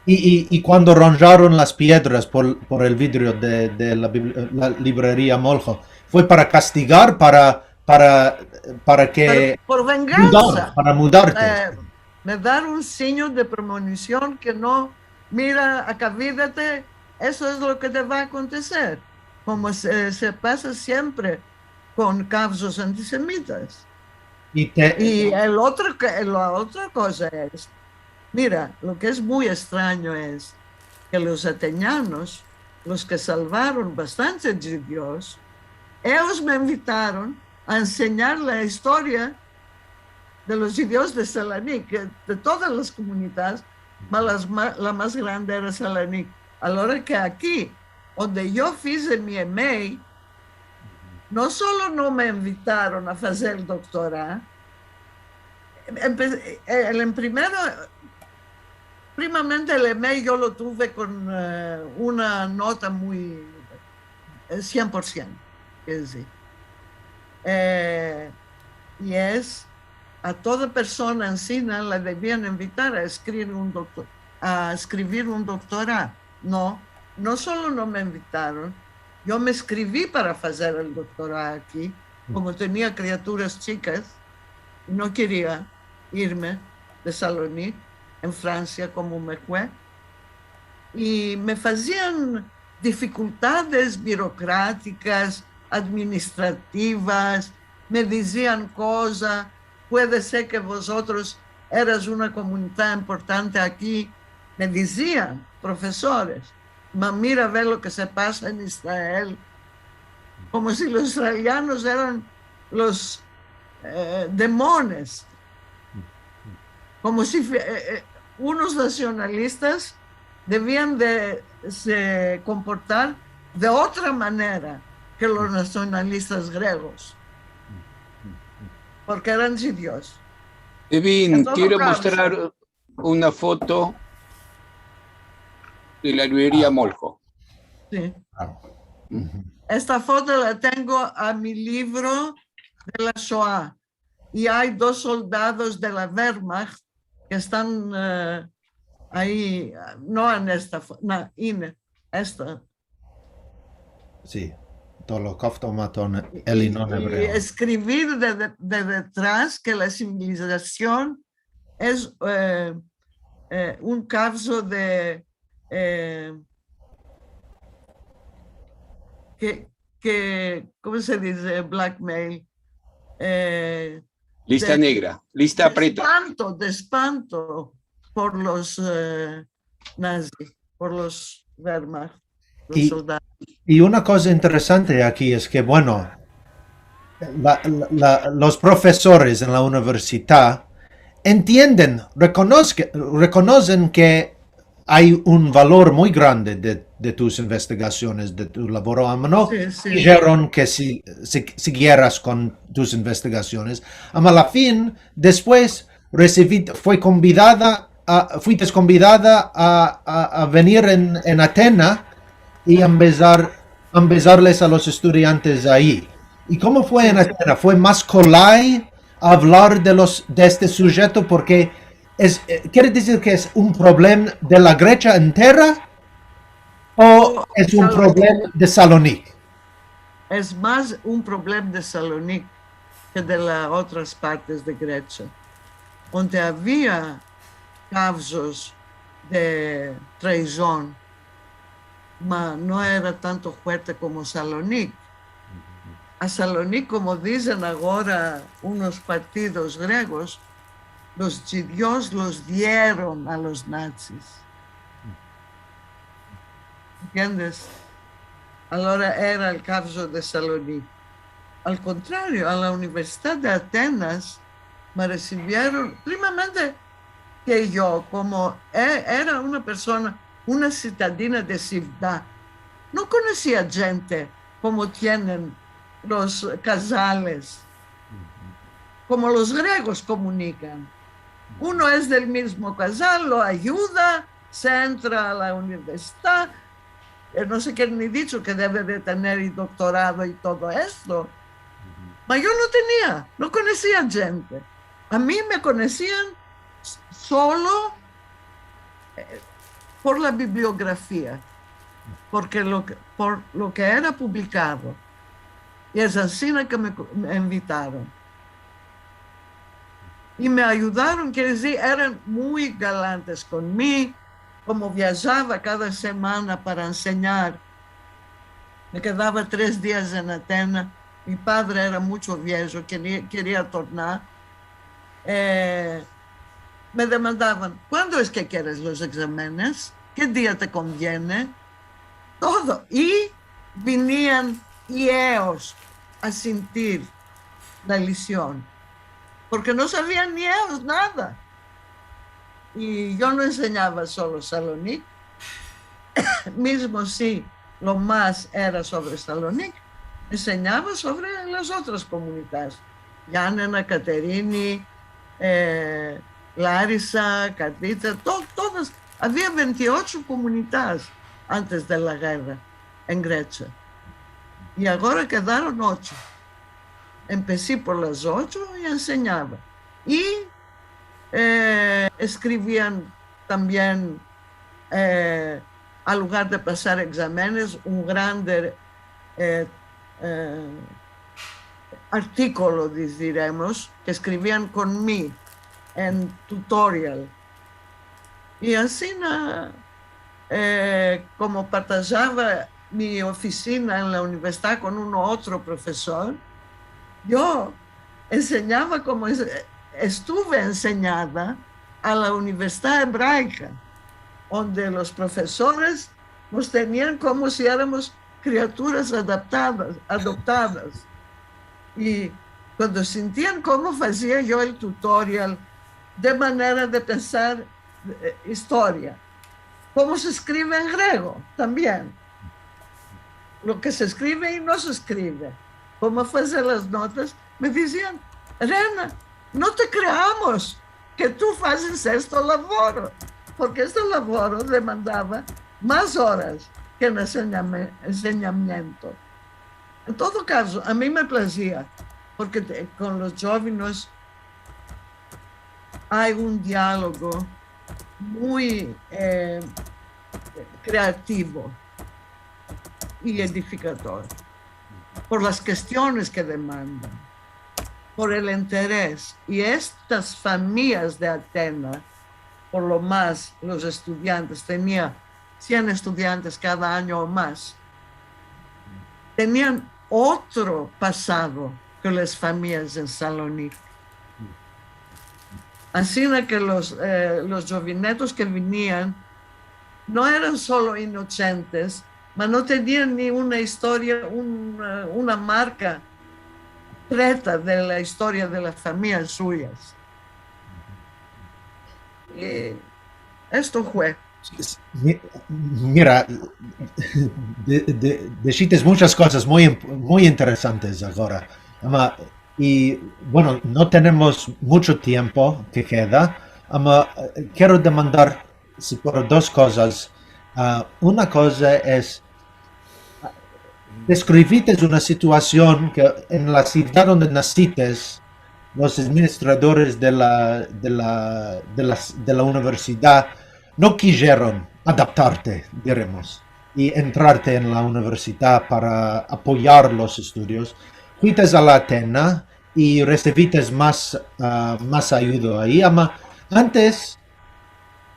I, i, i kuando ranjaron las piedras por, por el vidrio de, de la bibli-, la livreria Molho, fue para kastigar, para, para, para ke... Por, por vengansa. Mudar, para mudarte. Eh, me dar un sinyo de premonision ke no, mira, akavidate, eso es lo ke te va a akonteser. Komo se, se pasa siempre kon kavzos antisemitas. I te... I el otro ke, la otra koza es, mira, lo ke es muy estranyo es ke los atenyanos, los ke salvaron bastante djudios, eyos me envitaron a ensenyar la istoria de los djudios de Selanik, ke de todas las komunidades, ma las ma-, la mas grande era Selanik. Alora ke aki, onde yo fize mi M A, no solo no me envitaron a fazer el doktorado, empe-, el, en primero, primamente el M A yo lo tuve kon, eh, una nota muy, eh, sien por sien, kero dizir. Eh, i es, a toda persona ansina la devian envitar a eskrivir un doktor-, a eskrivir un doktorado. No, no solo no me envitaron, yo me enskrivi para fazer el doktorado aki, komo tenia kriaturas chikas, i no keria irme de Salonik, en Fransia, komo me fue. I me fazian difikultades birokratikas, administrativas, me dizian koza, puede ser ke vozotros eras una komunidad importante aki, me dizian, profesores, ma mira, ve lo ke se pasa en Israel. Komo si los israelianos eran los, eh, demones. Komo si, eh, eh, unos nasionalistas devian de se komportar de otra manera ke los nasionalistas gregos, porke eran djudios. Evin, kero mostrar una foto de la livreria Molho. Si. Esta foto la tengo a mi livro de la Shoa. I ay dos soldados de la Wehrmacht ke estan, eh, ayi, no en esta fo-, no, en esta. Si, Tolokov Tomaton, i, i, Elinon i ebreo. Eskrivir de, de, de detras ke la sivilizasion es, eh, eh, un kavzo de, eh, ke, ke, komo se dize? Blackmail. Eh, lista negra, lista preta. De espanto, de espanto por los, eh, nazi, por los Wehrmacht, los soldados. I una koza interesante aki es ke, bueno, la, la, la, los profesores en la universidad entienden, rekonoske-, rekonocen ke ay un valor muy grande de, de tus investigasiones, de tu lavoro a mano. Si, si. Dijeron ke si, si, sigieras kon tus investigasiones. Ama la fin, despues, resivi-, fue konvidada a, fuiste konvidada a, a, a venir en, en Atena i ambezar, ambezarles a los estudiantes ayi. I komo fue en Atena? Fue mas kolay avlar de los, de este sujeto porke es, eh, kere dizir ke es un problema de la Gresia entera o es un problema de Salonik? Es mas un problema de Salonik ke de las otras partes de Gresia, onde avia kavzos de traizon, ma no era tanto fuerte komo Salonik. A Salonik, komo dizen agora unos partidos gregos, los djudios los dieron a los nazis. Entiendes? Agora era el kavzo de Salonik. Al kontrario, a la Universidad de Atenas me resivieron, primamente ke yo, komo e-, era una persona, una sitadina de sivdad, no konosia djente komo tienen los kazales, komo los gregos komunikan. Uno es del mizmo kazal, lo ayuda, se entra a la universidad, eh, no se kere ni dicho ke deve de tener i doktorado i todo esto. Ma yo no tenia, no konosia djente. A mi me konosian s-, solo, eh, por la bibliografia, porke lo ke, por lo ke era publikado. I es ansina ke me, me invitaron. I me ayudaron, kere dizir, eran muy galantes kon mi, komo viajava kada semana para ensenyar, me kedava tres dias en Atena. Mi padre era muncho viejo, keria, keria tornar. Eh, me demandavan, "Kuando es ke keres los egzamenes? Ke dia te konviene?" Todo. I vinian ios a sintir la lision, porke no savian ni ios nada. I yo no ensenyava solo Salonik, mizmo si lo mas era sovre Salonik, ensenyava sovre las otras komunidades. Yanina, Katerini, eh, Larisa, Karditsa, to-, todas. Avia vente i ocho komunidades antes de la gerra en Gresia. I agora kedaron ocho. Empesi por las ocho i ensenyava. I, eh, eskrivian tambien, eh, al lugar de pasar egzamenes, un grande, eh, eh, artikolo, di-, diremos, ke eskrivian kon mi en tutorial. I ansina, eh, komo partajava mi ofisina en la universidad kon uno otro profesor, yo ensenyava komo es-, estuve ensenyada a la Universidad Ebraika, onde los profesores mos tenian komo si eramos kriaturas adaptadas, adoptadas. I kuando sintian komo fazia yo el tutorial de manera de pensar, eh, istoria, komo se eskrive en grego tambien, lo ke se eskrive i no se eskrive, komo fazer las notas, me dizian, "Rena, no te kreamos ke tu fazes esto lavoro", porke este lavoro demandava mas oras ke en ensenyame-, ensenyamiento. En todo kazo, a mi me plazia, porke te-, kon los djovenes ay un dialogo muy, eh, kreativo i edifikador por las kestiones ke demandan, por el interes. I estas famiyas de Atena, por lo mas los estudiantes, tenia sien estudiantes kada anyo o mas, tenian otro pasado ke las famiyas en Salonik. Ansina ke los, eh, los djovinetos ke vinian no eran solo inochentes, mas no tenian ni una istoria, un, eh, una marka treta de la istoria de las famiyas suyas. Eh, esto fue. Mi-, mira, de, de, deshites munchas kozas muy imp-, muy interesantes agora. Ama, i, bueno, no tenemos muncho tiempo ke keda, ama, eh, kero demandar si puedo dos kozas. Ah, una koza es, deskrivites una situasion ke en la sivdad onde nasites, los administradores de la, de la, de la, de la universidad no kijeron adaptarte, diremos, i entrarte en la universidad para apoyar los estudios. Fuites a la Atena i resivites mas, ah, mas ayudo ayi. Ama antes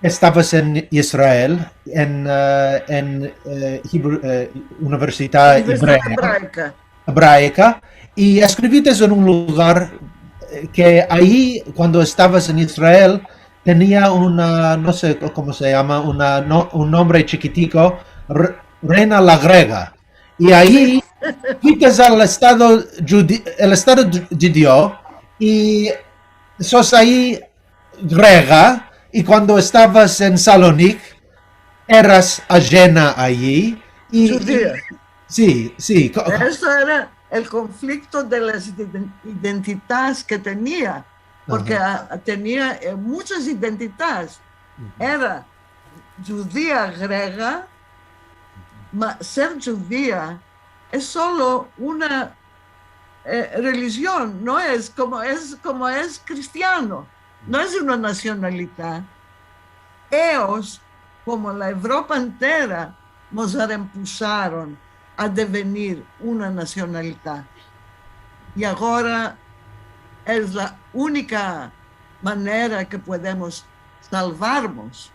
estavas en Israel, en, ah, en, eh, Hebrew, eh, Universidad Hebraika. Hebraika, i eskrivites en un lugar, eh, ke ayi, kuando estavas en Israel, tenia una, no se komo se yama, una, no, un nombre chikitiko, Re-, Reina la Grega. I ayi, fuites al estado djudi-, el estado dju-, djudio, i sos ayi grega, i kuando estavas en Salonik, eras ajena ayi, i, i, djudia. Si, si, ko-, ko- Esto era el konflikto de las iden-, identidades ke tenia, porke, aha, a-, tenia, eh, munchas identidades. Uhu. Era djudia grega, ma ser djudia es solo una, eh, relijion, no es komo, es komo es kristiano, no es una nasionalidad. Eyos, komo la Evropa entera, mos arempusaron a devenir una nasionalidad. I agora es la unika manera ke podemos salvarmos.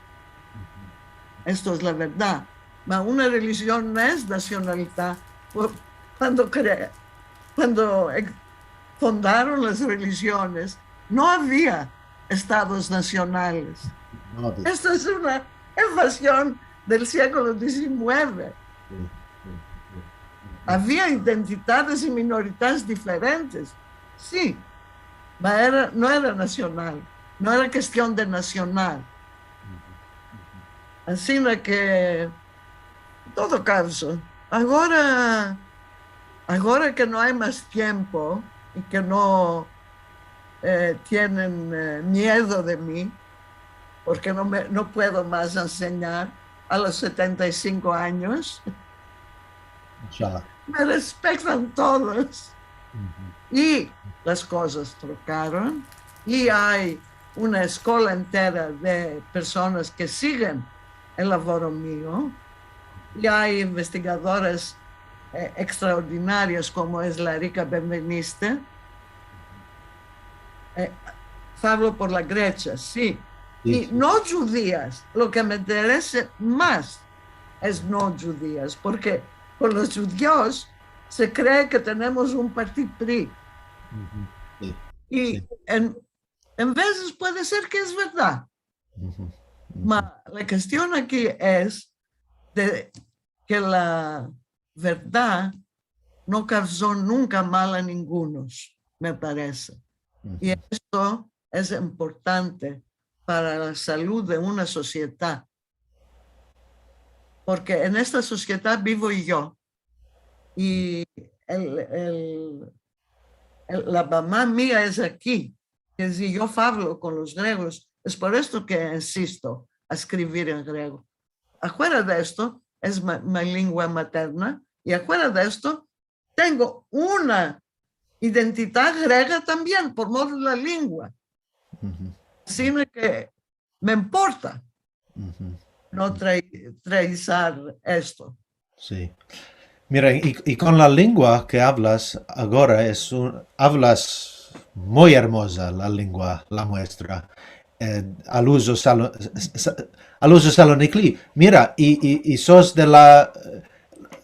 Esto es la verdad. Ma una relijion no es nasionalidad. Por, kuando kre-, kuando ex-, fundaron las relijiones, no avia estados nasionales. No avia. Esta es una invazion del siglo dizinueve. Si, si, si, si. Avia identidades i minoridades diferentes, si, ma era, no era nasional, no era kestion de nasional. Ansina ke todo kavzo. Agora, agora ke no ay mas tiempo i ke no, eh, tienen, eh, miedo de mi, porke no me, no puedo mas ensenyar a los setenta i sinko anyos. Inshallah. Me respektan todos. Uhu. I las kozas trokaron, i ay una eskola entera de personas ke sigen el lavoro mio, i ay investigadoras, eh, ekstraordinarias komo es la Erika Benveniste. Eh, favlo por la Grecha, si. Si, i si. No djudias, lo ke me interese mas es no djudias, porke kon los djudios se kree ke tenemos un parti pri. Uhu. Si, i si. En, en vezes puede ser ke es verdad. Uhu. Uhu. Ma la kestion aki es de ke la verdad no kavzo nunka mal a ningunos, me parese. Uhu. I esto es importante para la salud de una sosiedad. Porke en esta sosiedad bivo yo. I el, el, el, la mama mia es aki. Ke si yo favlo kon los gregos, es por esto ke insisto a eskrivir en grego. Afuera de esto, es ma-, mi lengua materna, i afuera de esto, tengo una identidad grega tambien, por medio de la lengua. Uhu. Ansina ke me importa, uhu, no trai-, traizar esto. Si. Mira, i, i kon la lengua ke avlas agora es un, avlas muy ermoza la lengua, la muestra. Eh, al uzo salo-, sa-, al uzo salonikli. Mira, i, i, i sos de la,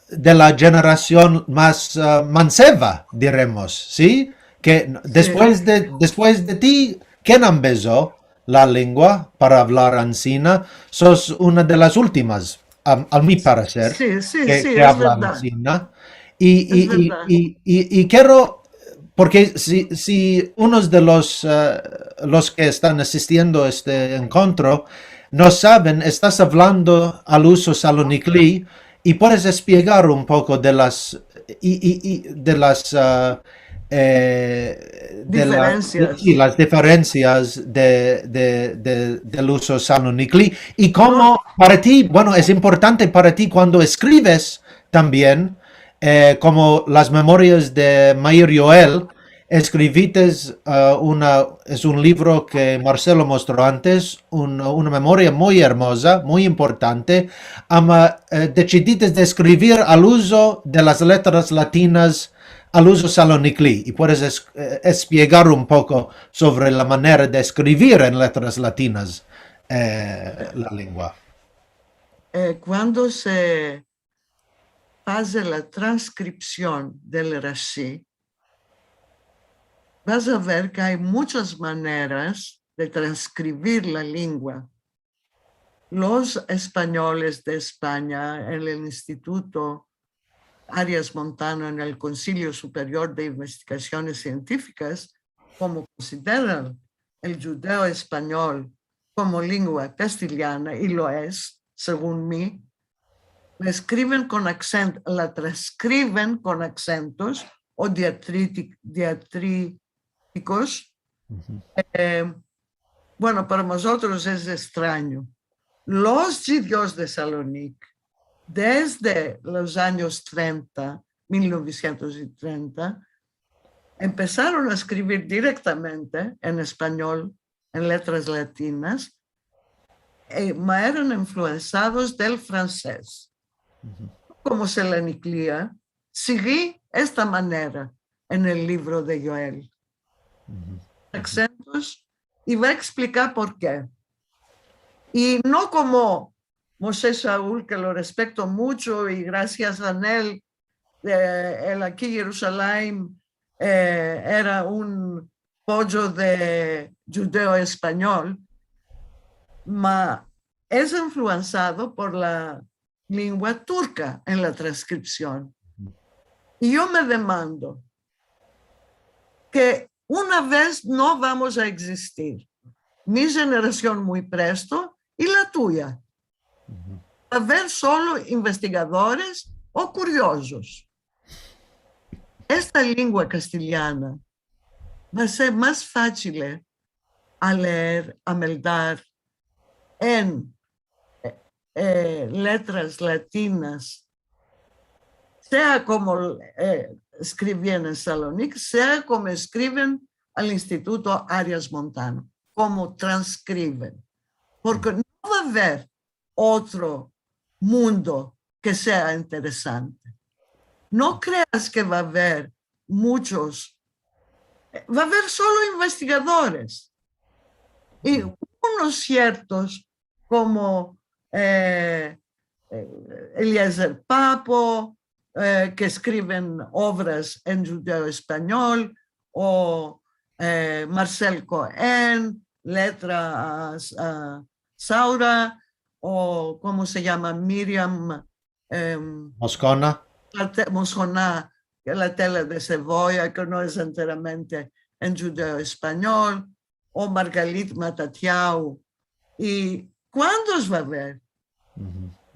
de la jenerasion mas, ah, manseva, diremos, si? Ke, si, despues de, despues de ti, ken empeso la lengua para avlar ansina? Sos una de las ultimas, a, a mi pareser, si, si, ke, si, ke es avlan verdad, ansina. I, es i, i, verdad, i, i, i kero Porke si, si unos de los, eh, los ke estan asistiendo este enkontro no saven, estas avlando al uzo salonikli, i puedes esplegar un poko de las, i, i, i de las, ah, eh, de las, diferensias, si, las diferensias de, de, de, del uzo salonikli, i komo para ti, bueno, es importante para ti kuando eskrives tambien, eh, komo las memorias de Meir Yoel, eskrivites, ah, una, es un livro ke Marcelo mostro antes, un, una memoria muy ermoza, muy importante, ama, eh, desidites de eskrivir al uzo de las letras latinas, al uzo salonikli, i puedes es-, eh, esplegar un poko sovre la manera de eskrivir en letras latinas, eh, la lengua. Eh, kuando se aze la transkripsion del Rashi, vas a ver ke ay munchas maneras de transkrivir la lengua. Los espanyoles de Espanya, en el Instituto Arias Montano, en el Konsilio Superior de Investigasiones Sientifikas, komo konsideran el djudeo-espanyol komo lengua kastiliana, i lo es, segun mi, la eskriven kon aksent-, la transkriven kon aksentos o diatriti-, diatritikos. Eh, bueno, para mozotros es estranyo. Los djudios de Salonik, desde los anyos trenta, mil novesientos i trenta, empesaron a eskrivir direktamente en espanyol, en letras latinas, eh, ma eran influensados del fransez. Komo se la niklia, sigi esta manera en el livro de Yoel. Aksentos, i va a eksplikar por ke. I no komo Moshe Shaul, ke lo respekto muncho i grasias a el, eh, el aki Yerushalayim, eh, era un poyo de djudeo-espanyol, ma es influensado por la lengua turka en la transkripsion. I yo me demando ke una vez no vamos a egzistir, mi jenerasion muy presto i la tuya. Va a aver solo investigadores o kuriozos. Esta lengua kastiliana va a ser mas fachil a leer, a meldar en, eh, letras latinas, sea komo, eh, eskriven en Salonik, sea komo eskriven al Instituto Arias Montano, komo transkriven. Porke no va a aver otro mundo ke sea interesante. No kreas ke va a aver munchos, eh, va a aver solo investigadores. I unos siertos komo, eh, eh, Eliezer Papo, eh, ke eskriven ovras en djudeo-espanyol, o, eh, Marcel Cohen, Letra a, a Saura, o, komo se yama, Miriam, em, Moscona. La te-, Moscona, ke la tela de sevoya, ke no es enteramente en djudeo-espanyol, o Margalit Matatiao. I kuantos va a aver?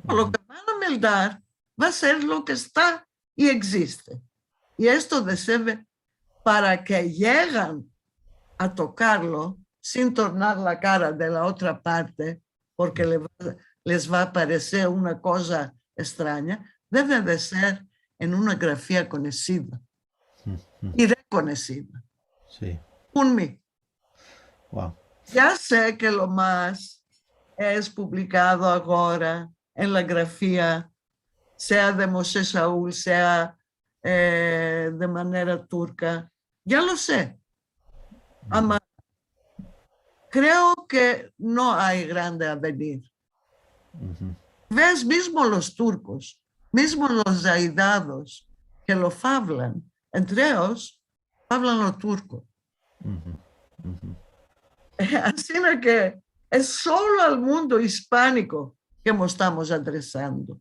Lo ke van a meldar va a ser lo ke esta i egziste. I esto deseve para ke yegan a tokarlo sin tornar la kara de la otra parte, porke le va, les va a pareser una koza estranya, deve de ser en una grafia konesida i rekonesida. Si. Un mi. Wow. Ya se ke lo mas es publikado agora en la grafia, sea de Moshe Shaul, sea, eh, de manera turka. Ya lo se. Ama, kreo ke no ay grande avenir. Ves, mizmo los turkos, mizmo los zaidados ke lo favlan, entre eyos favlan lo turko. Asina ke es solo al mundo ispaniko ke mos estamos adresando.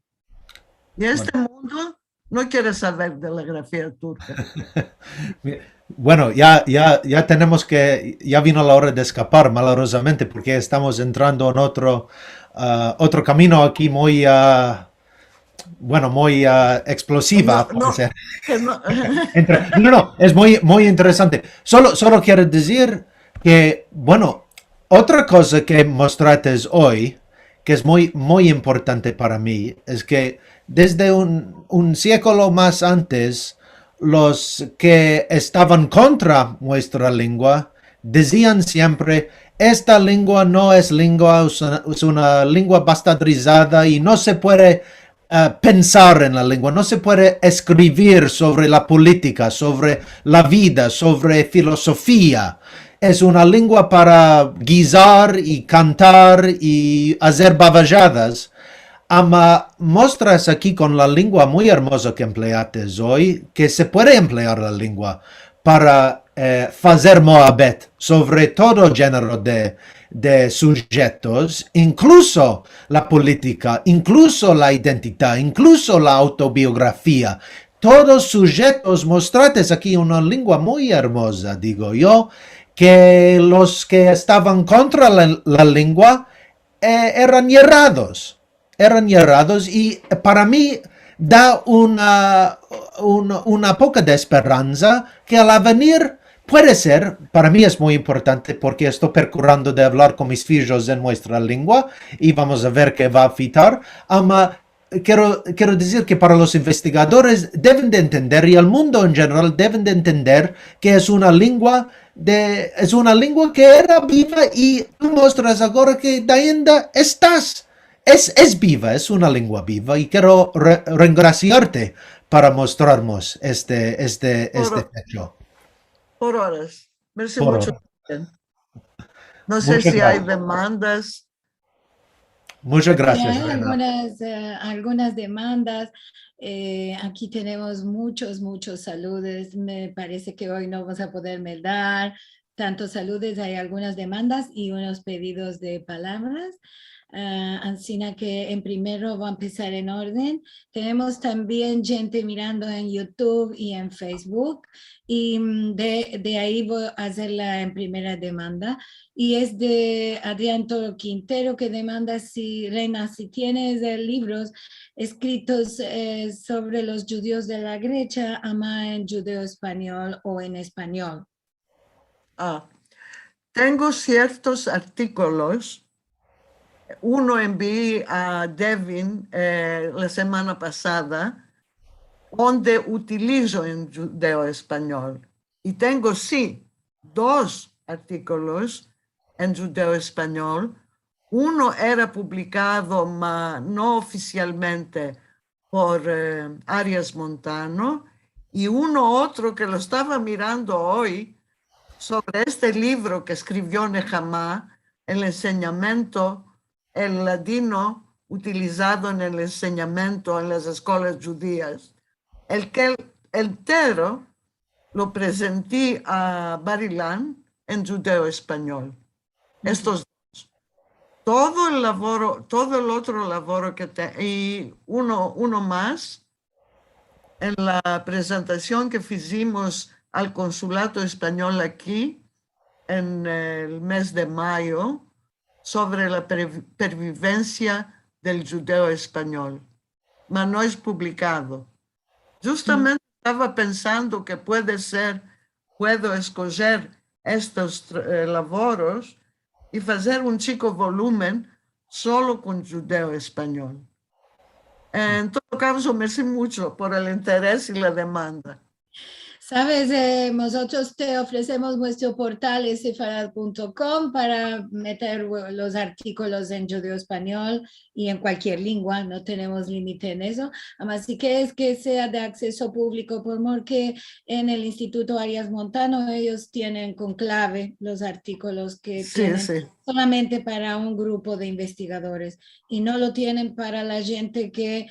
I este mundo No kere saver de la grafia turka. Bueno, ya, ya, ya tenemos ke, ya vino la ora de eskapar, malerozamente, porke estamos entrando en otro, ah, otro kamino aki muy, ah, bueno, muy, ah, eksplosiva, No, no, parese. Ke no, Entre- no, no, es muy, muy interesante. Solo, solo kero dizir ke, bueno, otra koza ke mostrates oy, ke es muy, muy importante para mi, es ke desde un, un siglo mas antes, los ke estavan kontra muestra lengua dizian siempre: "Esta lengua no es lengua, es una, es una lengua bastardizada i no se puede, eh, pensar en la lengua, no se puede eskrivir sovre la politika, sovre la vida, sovre filozofia. Es una lengua para gizar i kantar i azer bavajadas." Ama mostras aki kon la lengua muy ermoza ke empleates oy, ke se puede emplear la lengua para, eh, fazer muabet sovre todo djenero de, de sujetos, inkluso la politika, inkluso la identidad, inkluso la avtobiografia. Todos sujetos, mostrates aki una lengua muy ermoza, digo yo, ke los ke estavan kontra la, la lengua, eh, eran yerrados, eran yerrados, i para mi da una, una, una poka de esperansa ke al avenir puede ser, para mi es muy importante porke esto perkurando de avlar kon mis fijos en muestra lengua, i vamos a ver ke va a afitar, ama kero, kero dizir ke para los investigadores deven de entender, i el mundo en djeneral deven de entender ke es una lengua de, es una lengua ke era biva i tu mostras agora ke ainda estas. Es, es biva, es una lengua biva, i kero re-, rengrasiarte para mostrarmos este, este, este por, fecho. Por oras. Mersi Por mucho. oras. No se Muchas si ay gracias. Demandas. Muchas Si gracias, hay Reina. algunas, eh, algunas demandas, eh, aki tenemos muchos, muchos saludos. Me parese ke oy no vamos a poder meldar tantos saludos. Ay algunas demandas i unos pedidos de palavras. Ah, ansina ke en primero vo a empesar en orden. Tenemos tambien djente mirando en YouTube i en Facebook. I, mm, de, de ayi vo a azer la, en primera demanda. I es de Adrian Toro Quintero, ke demanda si, Reina, si tienes, eh, livros eskritos, eh, sovre los djudios de la Gresia, ama en djudeo-espanyol o en espanyol. Ah, tengo siertos artikolos. Uno envii a Devin, eh, la semana pasada, onde utilizo en djudeo-espanyol. I tengo, si, dos artikolos en djudeo-espanyol. Uno era publikado, ma no ofisialmente, por, eh, Arias Montano, i uno otro ke lo estava mirando oy sovre este livro ke eskrivio Nehama, El ensenyamiento, el ladino utilizado en el ensenyamiento en las eskolas djudias, el ke entero lo prezenti a Bar-Ilan en djudeo-espanyol. Estos dos. Todo el lavoro, todo el otro lavoro ke te-, i uno, uno mas, en la prezentasion ke fizimos al konsulado espanyol aki en el mez de mayo sovre la pre-, pervivensia del djudeo-espanyol. Ma no es publikado. Djustamente estava pensando ke puede ser, puedo eskojer estos tr-, eh, lavoros i fazer un chiko volumen solo kon djudeo-espanyol. En todo kazo, mersi mucho por el interes i la demanda. Sabes, eh, mozotros te ofresemos muestro portal sefarad punto com para meter, eh, los artikolos en djudeo-espanyol i en kualkier lengua, no tenemos limite en ezo. Ama si keres ke sea de akseso publiko, por mor ke en el Instituto Arias Montano eyos tienen kon klave los artikolos ke tienen solamente para un grupo de investigadores i no lo tienen para la djente ke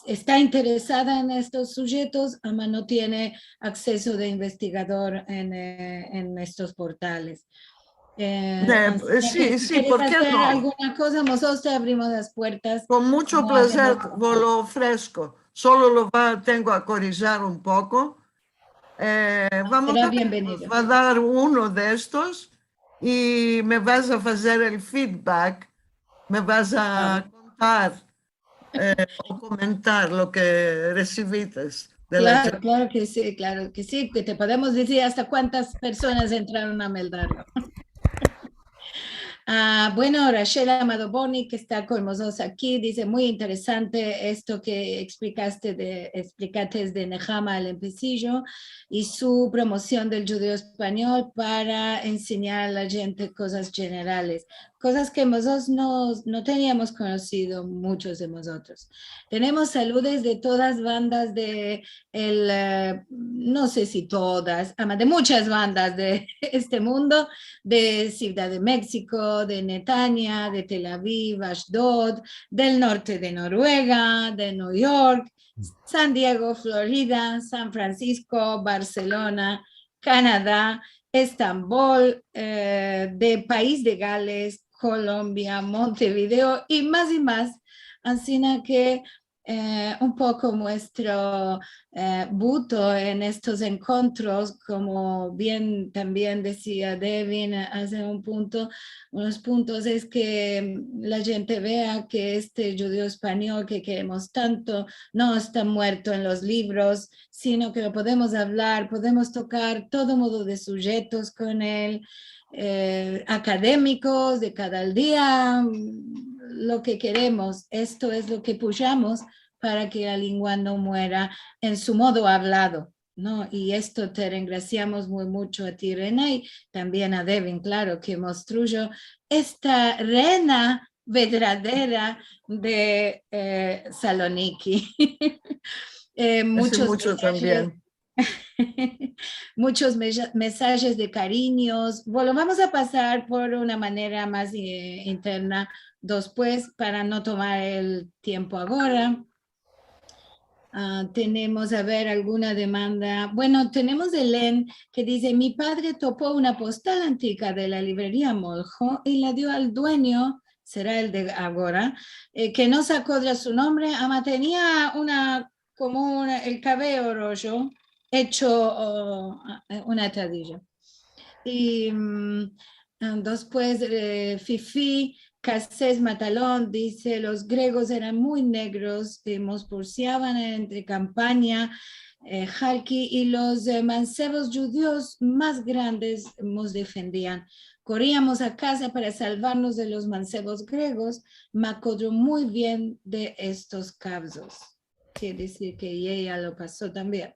esta interesada en estos sujetos, ama no tiene akseso de investigador en, eh, en estos portales. Eh, si keres azer alguna koza, mozotros te avrimos las puertas. Kon mucho plazer, vo lo ofresko. solo lo va, tengo a korijir un poko. Eh, vamos a ver, nos va a dar uno de estos i me vas a fazer el feedback, me vas a kontar, eh, o komentar lo ke resivites de la gente. Klaro, klaro ke si, klaro ke si, ke te podemos dizir asta kuantas personas entraron a meldarlo. Ah, bueno, Rachel Amado Boni, ke esta kon mozotros aki, dize, muy interesante esto ke eksplikaste de, eksplikates de Nehama Alem Pessijus i su promosion del djudeo-espanyol para ensenyar a la djente kozas jenerales, kozas ke mozotros no, no teniamos konosido, muchos de mozotros. Tenemos saludes de todas bandas de el, eh, no se si todas, ama de muchas bandas de este mundo, de Sivdad de Meksiko, de Netanya, de Tel Aviv, Ashdod, del norte de Noruega, de New York, San Diego, Florida, San Francisco, Barselona, Kanada, Estambol, eh, de pais de Gales, Kolombia, Montevideo i mas i mas. Ansina ke, eh, un poko muestro, eh, buto en estos enkontros, komo bien tambien dezia Devin aze un punto, unos puntos, es ke, mm, la djente vea ke este djudeo-espanyol ke keremos tanto no esta muerto en los livros, sino ke lo podemos avlar, podemos tokar todo modo de sujetos kon el, eh, akademikos de kada dia, mm, lo ke keremos. Esto es lo ke puyamos para ke la lengua no muera en su modo avlado, no? I esto te rengrasiamos muy mucho a ti, Rena, i tambien a Devin, klaro, ke mostrujo esta Rena verdadera de, eh, Saloniki. Eh, muchos mensajes, muchos mesa-, mensajes de karinyos. Bueno, vamos a pasar por una manera mas, eh, interna despues para no tomar el tiempo agora. Ah, tenemos, a ver, alguna demanda. Bueno, tenemos Elen ke dize, mi padre topo una postal antika de la livreria Molho i la dio al duenyo, sera el de agora, eh, ke no se akodra su nombre, ama tenia una, komo una, el kavello rojo, echo, o, a, un atadijo. I, mm, ah, despues, eh, Fifi Cassés Matalon dize, los gregos eran muy negros, eh, mos pursiavan entre kampanya, eh, Halki, i los, eh, mansevos djudios mas grandes mos defendian. Koriamos a kaza para salvarmos de los mansevos gregos, me akodro muy bien de estos kavzos. Kere dizir ke eya lo paso tambien.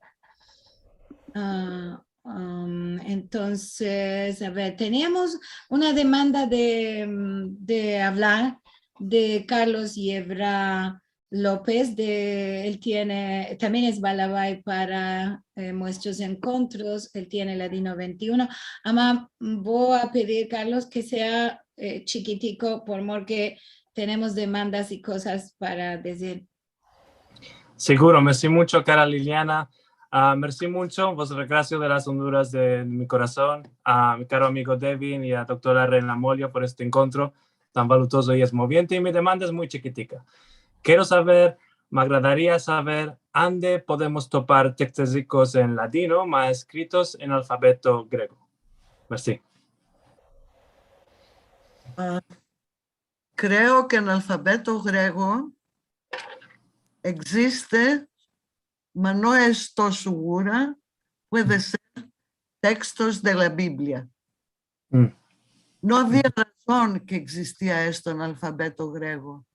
Ah, um, entonses, a ver, teniamos una demanda de, mm, de avlar de Carlos Yebra Lopez, de, el tiene, tambien es balabay para, eh, muestros enkontros, el tiene Ladino vente i uno. Ama, vo a pedir, Carlos, ke sea, eh, chikitiko, por mor ke tenemos demandas i kozas para dizir. Siguro, mersi muncho, kara Liliana. Ah, mersi muncho, vos regrasio de las onduras de mi korason, a mi karo amigo Devin i a doktora Rena Molho por este enkontro tan valutozo i esmoviente, i mi demanda es muy chikitika. Kero saver, me agradaria saver, ande podemos topar tekstezikos en ladino, ma eskritos en alfabeto grego. Mersi. Ah, kreo ke en alfabeto grego egziste, ma no esto sigura, puede ser tekstos de la Biblia. Mm. No avia razon ke egzistia esto en alfabeto grego.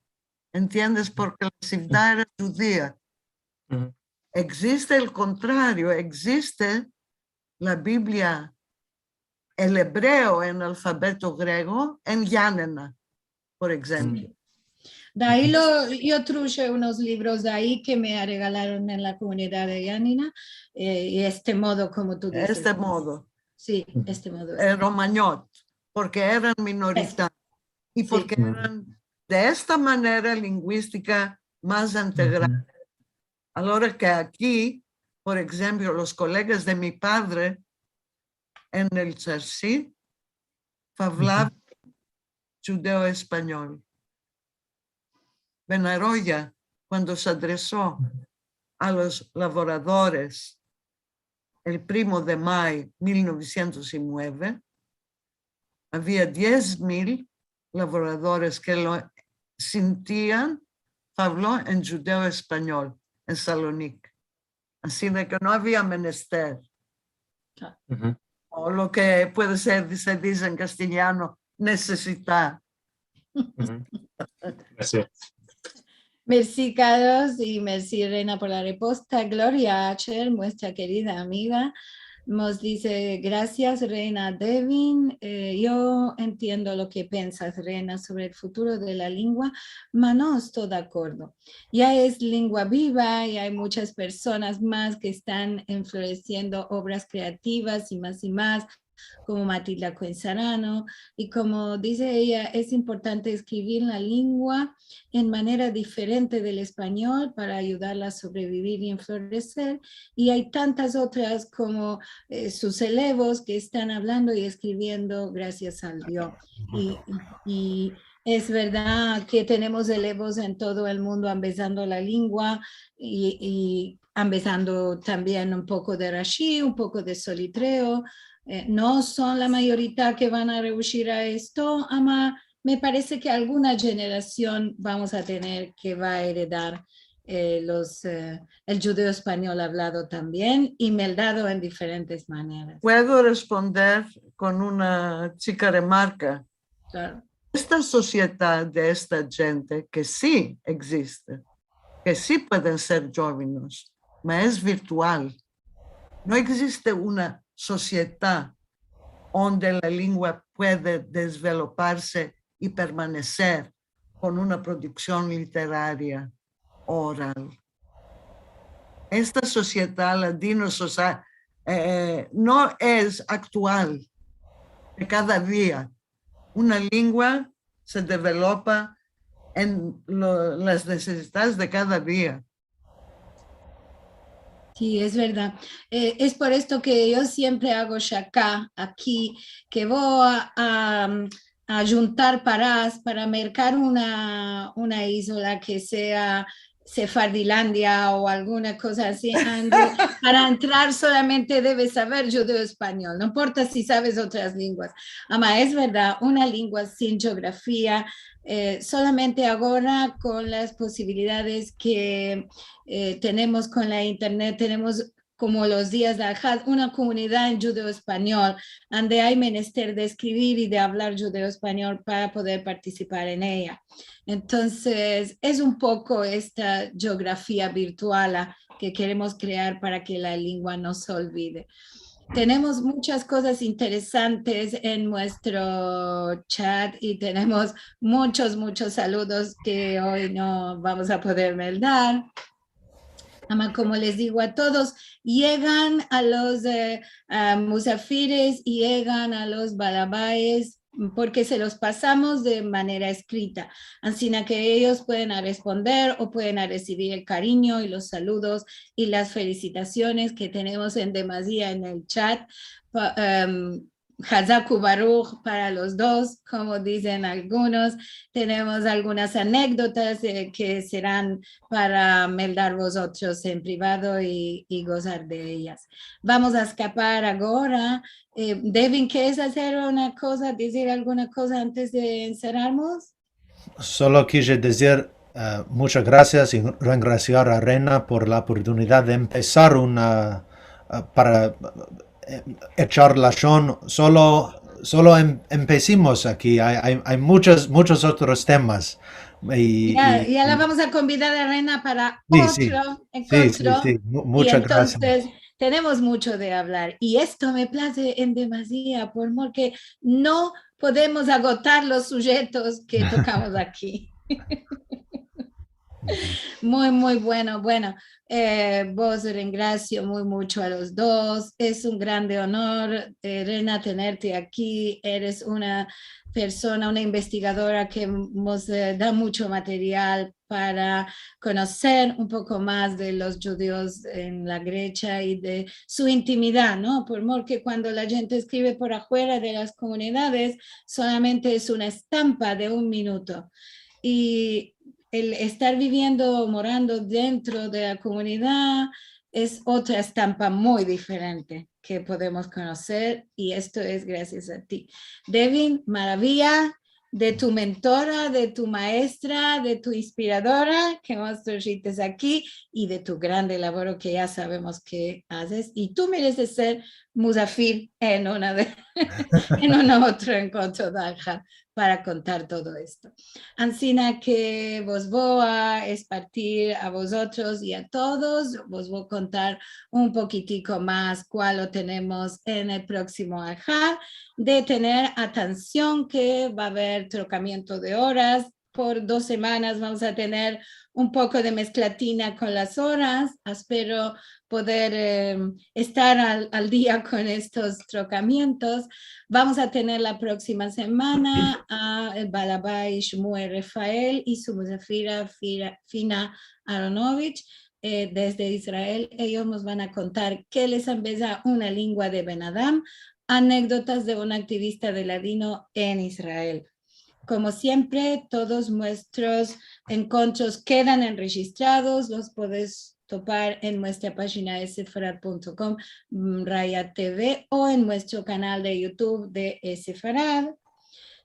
Entiendes? Porke la sivdad era djudia. Egziste el kontrario, egziste la Biblia, el ebreo en alfabeto grego, en Yanina, por enshemplo. De ayi lo, yo truje unos livros de ayi ke me aregalaron en la komunidad de Yanina, eh, i este modo, komo tu dizes. Este modo. Si, este modo. El romanyot, porke eran minoritarios i porke eran de esta manera linguistika mas integrada. Alora ke aki, por enshemplo, los kolegas de mi padre en el Tsarsi avlavan djudeo-espanyol. Benaroya, kuando se adreso a los lavoradores el primo de mayo mil novesientos i mueve, avia diez mil lavoradores ke lo sintian fablo en djudeo-espanyol en Salonik. Ansi de ke no avia menester. O lo ke puede ser, se dize en kastelyano, nesesitar. Mersi. Mersi, Carlos, i mersi, Reina, por la reposta. Gloria Acher, muestra kerida amiga, mos dize: "Grasias, Reina Devin. Eh, yo entiendo lo ke pensas, Reina, sovre el futuro de la lengua, ma no esto de akordo. Ya es lengua biva i ay munchas personas mas ke estan enfloresiendo ovras kreativas i mas i mas, komo Matilda Cohen Sarano, i komo dize eya, es importante eskrivir la lengua en manera diferente del espanyol para ayudarla a sovrevivir i enfloreser, i ay tantas otras komo, eh, sus elevos ke estan avlando i eskriviendo grasias al Dio." I, i es verdad ke tenemos elevos en todo el mundo ambezando la lengua i, i ambezando tambien un poko de Rashi, un poko de Solitreo. Eh, no son la mayorita ke van a reushir a esto, ama me parese ke alguna jenerasion vamos a tener ke va a eredar, eh, los, eh, el djudeo-espanyol avlado tambien i meldado en diferentes maneras. Puedo responder kon una chika remarka? Klaro. Esta sosiedad de esta djente ke si egziste, ke si pueden ser djovenes, ma es virtual. No egziste una sosiedad onde la lengua puede desveloparse i permaneser kon una produksion literaria oral. Esta sosiedad ladino sosa-, eh, no es aktual de kada dia. Una lengua se developa en lo, las nesesidades de kada dia. Si, es verdad. Eh, es por esto ke yo siempre ago shaka aki, ke vo a, a, a djuntar paras para merkar una, una izola ke sea Sefardilandia o alguna koza ansi, ande para entrar solamente deves saver djudeo-espanyol, no importa si saves otras lenguas. Ama, es verdad, una lengua sin jeografia, eh, solamente agora kon las posibilidades ke, eh, tenemos kon la internet, tenemos komo los dias del Had, una komunidad en djudeo-espanyol, ande ay menester de eskrivir i de avlar djudeo-espanyol para poder partisipar en eya. Entonses, es un poko esta jeografia virtual ke keremos krear para ke la lengua no se olvide. Tenemos munchas kozas interesantes en muestro chat i tenemos munchos, munchos saludos ke oy no vamos a poder meldar. Ama, komo les digo a todos, yegan a los, eh, a musafires i yegan a los balabayes, porke se los pasamos de manera eskrita, ansina ke eyos pueden a responder o pueden a resivir el karinyo i los saludos i las felisitasiones ke tenemos en demazia en el chat. Pa-, em, Hazak ubaruh para los dos, komo dizen algunos. Tenemos algunas anekdotas, eh, ke seran para meldar vozotros en privado i, i gozar de eyas. Vamos a eskapar agora. Eh, Devin, keres azer una koza, dizir alguna koza antes de enserarmos? Solo kije dizir, eh, munchas grasias i rengrasiar a Reina por la oportunidad de empesar una, eh, para, eh, echar lashon. Solo, solo em-, empesimos aki. Ay, ay, ay munchos, munchos otros temas. I, ya, i, ya la i vamos a konvidar a Reina para si, si, otro si, si, enkontro. Si. Mu-, munchas grasias. I entonses tenemos muncho de avlar. I esto me plaze en demazia, por mor ke no podemos agotar los sujetos ke tokamos aki. Muy, muy bueno. Bueno, eh, vos rengrasio muy muncho a los dos. Es un grande onor, eh, Reina, tenerte aki. Eres una persona, una investigadora ke mos, eh, da muncho material para konoser un poko mas de los djudios en la Gresia i de su intimidad, no? Por mor ke kuando la djente eskrive por afuera de las komunidades, solamente es una estampa de un minuto. I el estar biviendo, morando dentro de la komunidad es otra estampa muy diferente ke podemos konoser, i esto es grasias a ti. Devin, maraviya de tu mentora, de tu maestra, de tu inspiradora ke mos trajiste aki i de tu grande lavoro ke ya savemos ke azes. I tu mereses ser muzafir en una de, en un otro enkontro de Alhad para kontar todo esto. Ansina ke vos vo a espartir a vozotros i a todos, vos vo a kontar un pokitiko mas kual lo tenemos en el proksimo Alhad, de tener atension ke va a aver trokamiento de oras. Por dos semanas vamos a tener un poko de mesklatina kon las oras. Espero poder, eh, estar al, al dia kon estos trokamientos. Vamos a tener la proksima semana a el Balabay Shmuel Rafael i su muzafira Fira-, Fina Aronovich, eh, desde Israel. Eyos mos van a kontar ke les ambeza una lengua de benadam, anekdotas de una aktivista de ladino en Israel. Komo siempre, todos muestros enkontros kedan enrejistrados, los podes topar en muestra pajina esefarad punto com, mm, raya T V o en muestro kanal de YouTube de Esefarad.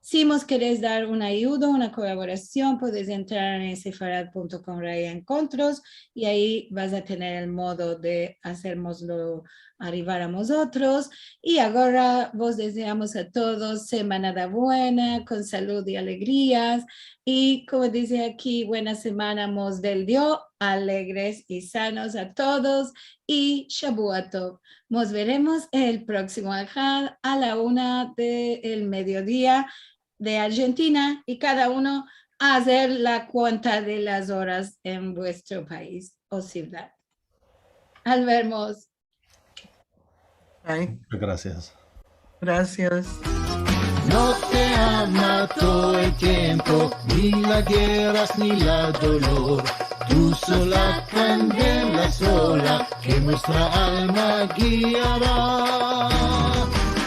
Si mos keres dar un ayudo, una kolaborasion, podes entrar en esefarad punto com raya enkontros i ayi vas a tener el modo de azermoslo arrivar a mozotros. I agora vos dezeamos a todos semanada buena, kon salud i alegrias. I komo dize aki, buena semana mos del Dio, alegres i sanos a todos. I Shabua Tov. Mos veremos el proksimo Alhad a la una de el mediodia de Arjentina. I kada uno azer la kuenta de las oras en vuestro pais o sivdad. Al vermos. Ay. Munchas grasias. Grasias. No te ama todo el tiempo, ni las gerras ni la dolor. Tu sola kandela sola ke muestra alma giada.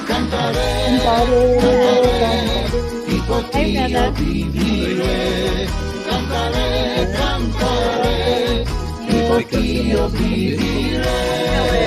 Kantare, kantare, kantare, i por ti yo bivire. Kantare, kantare, i por ti yo bivire.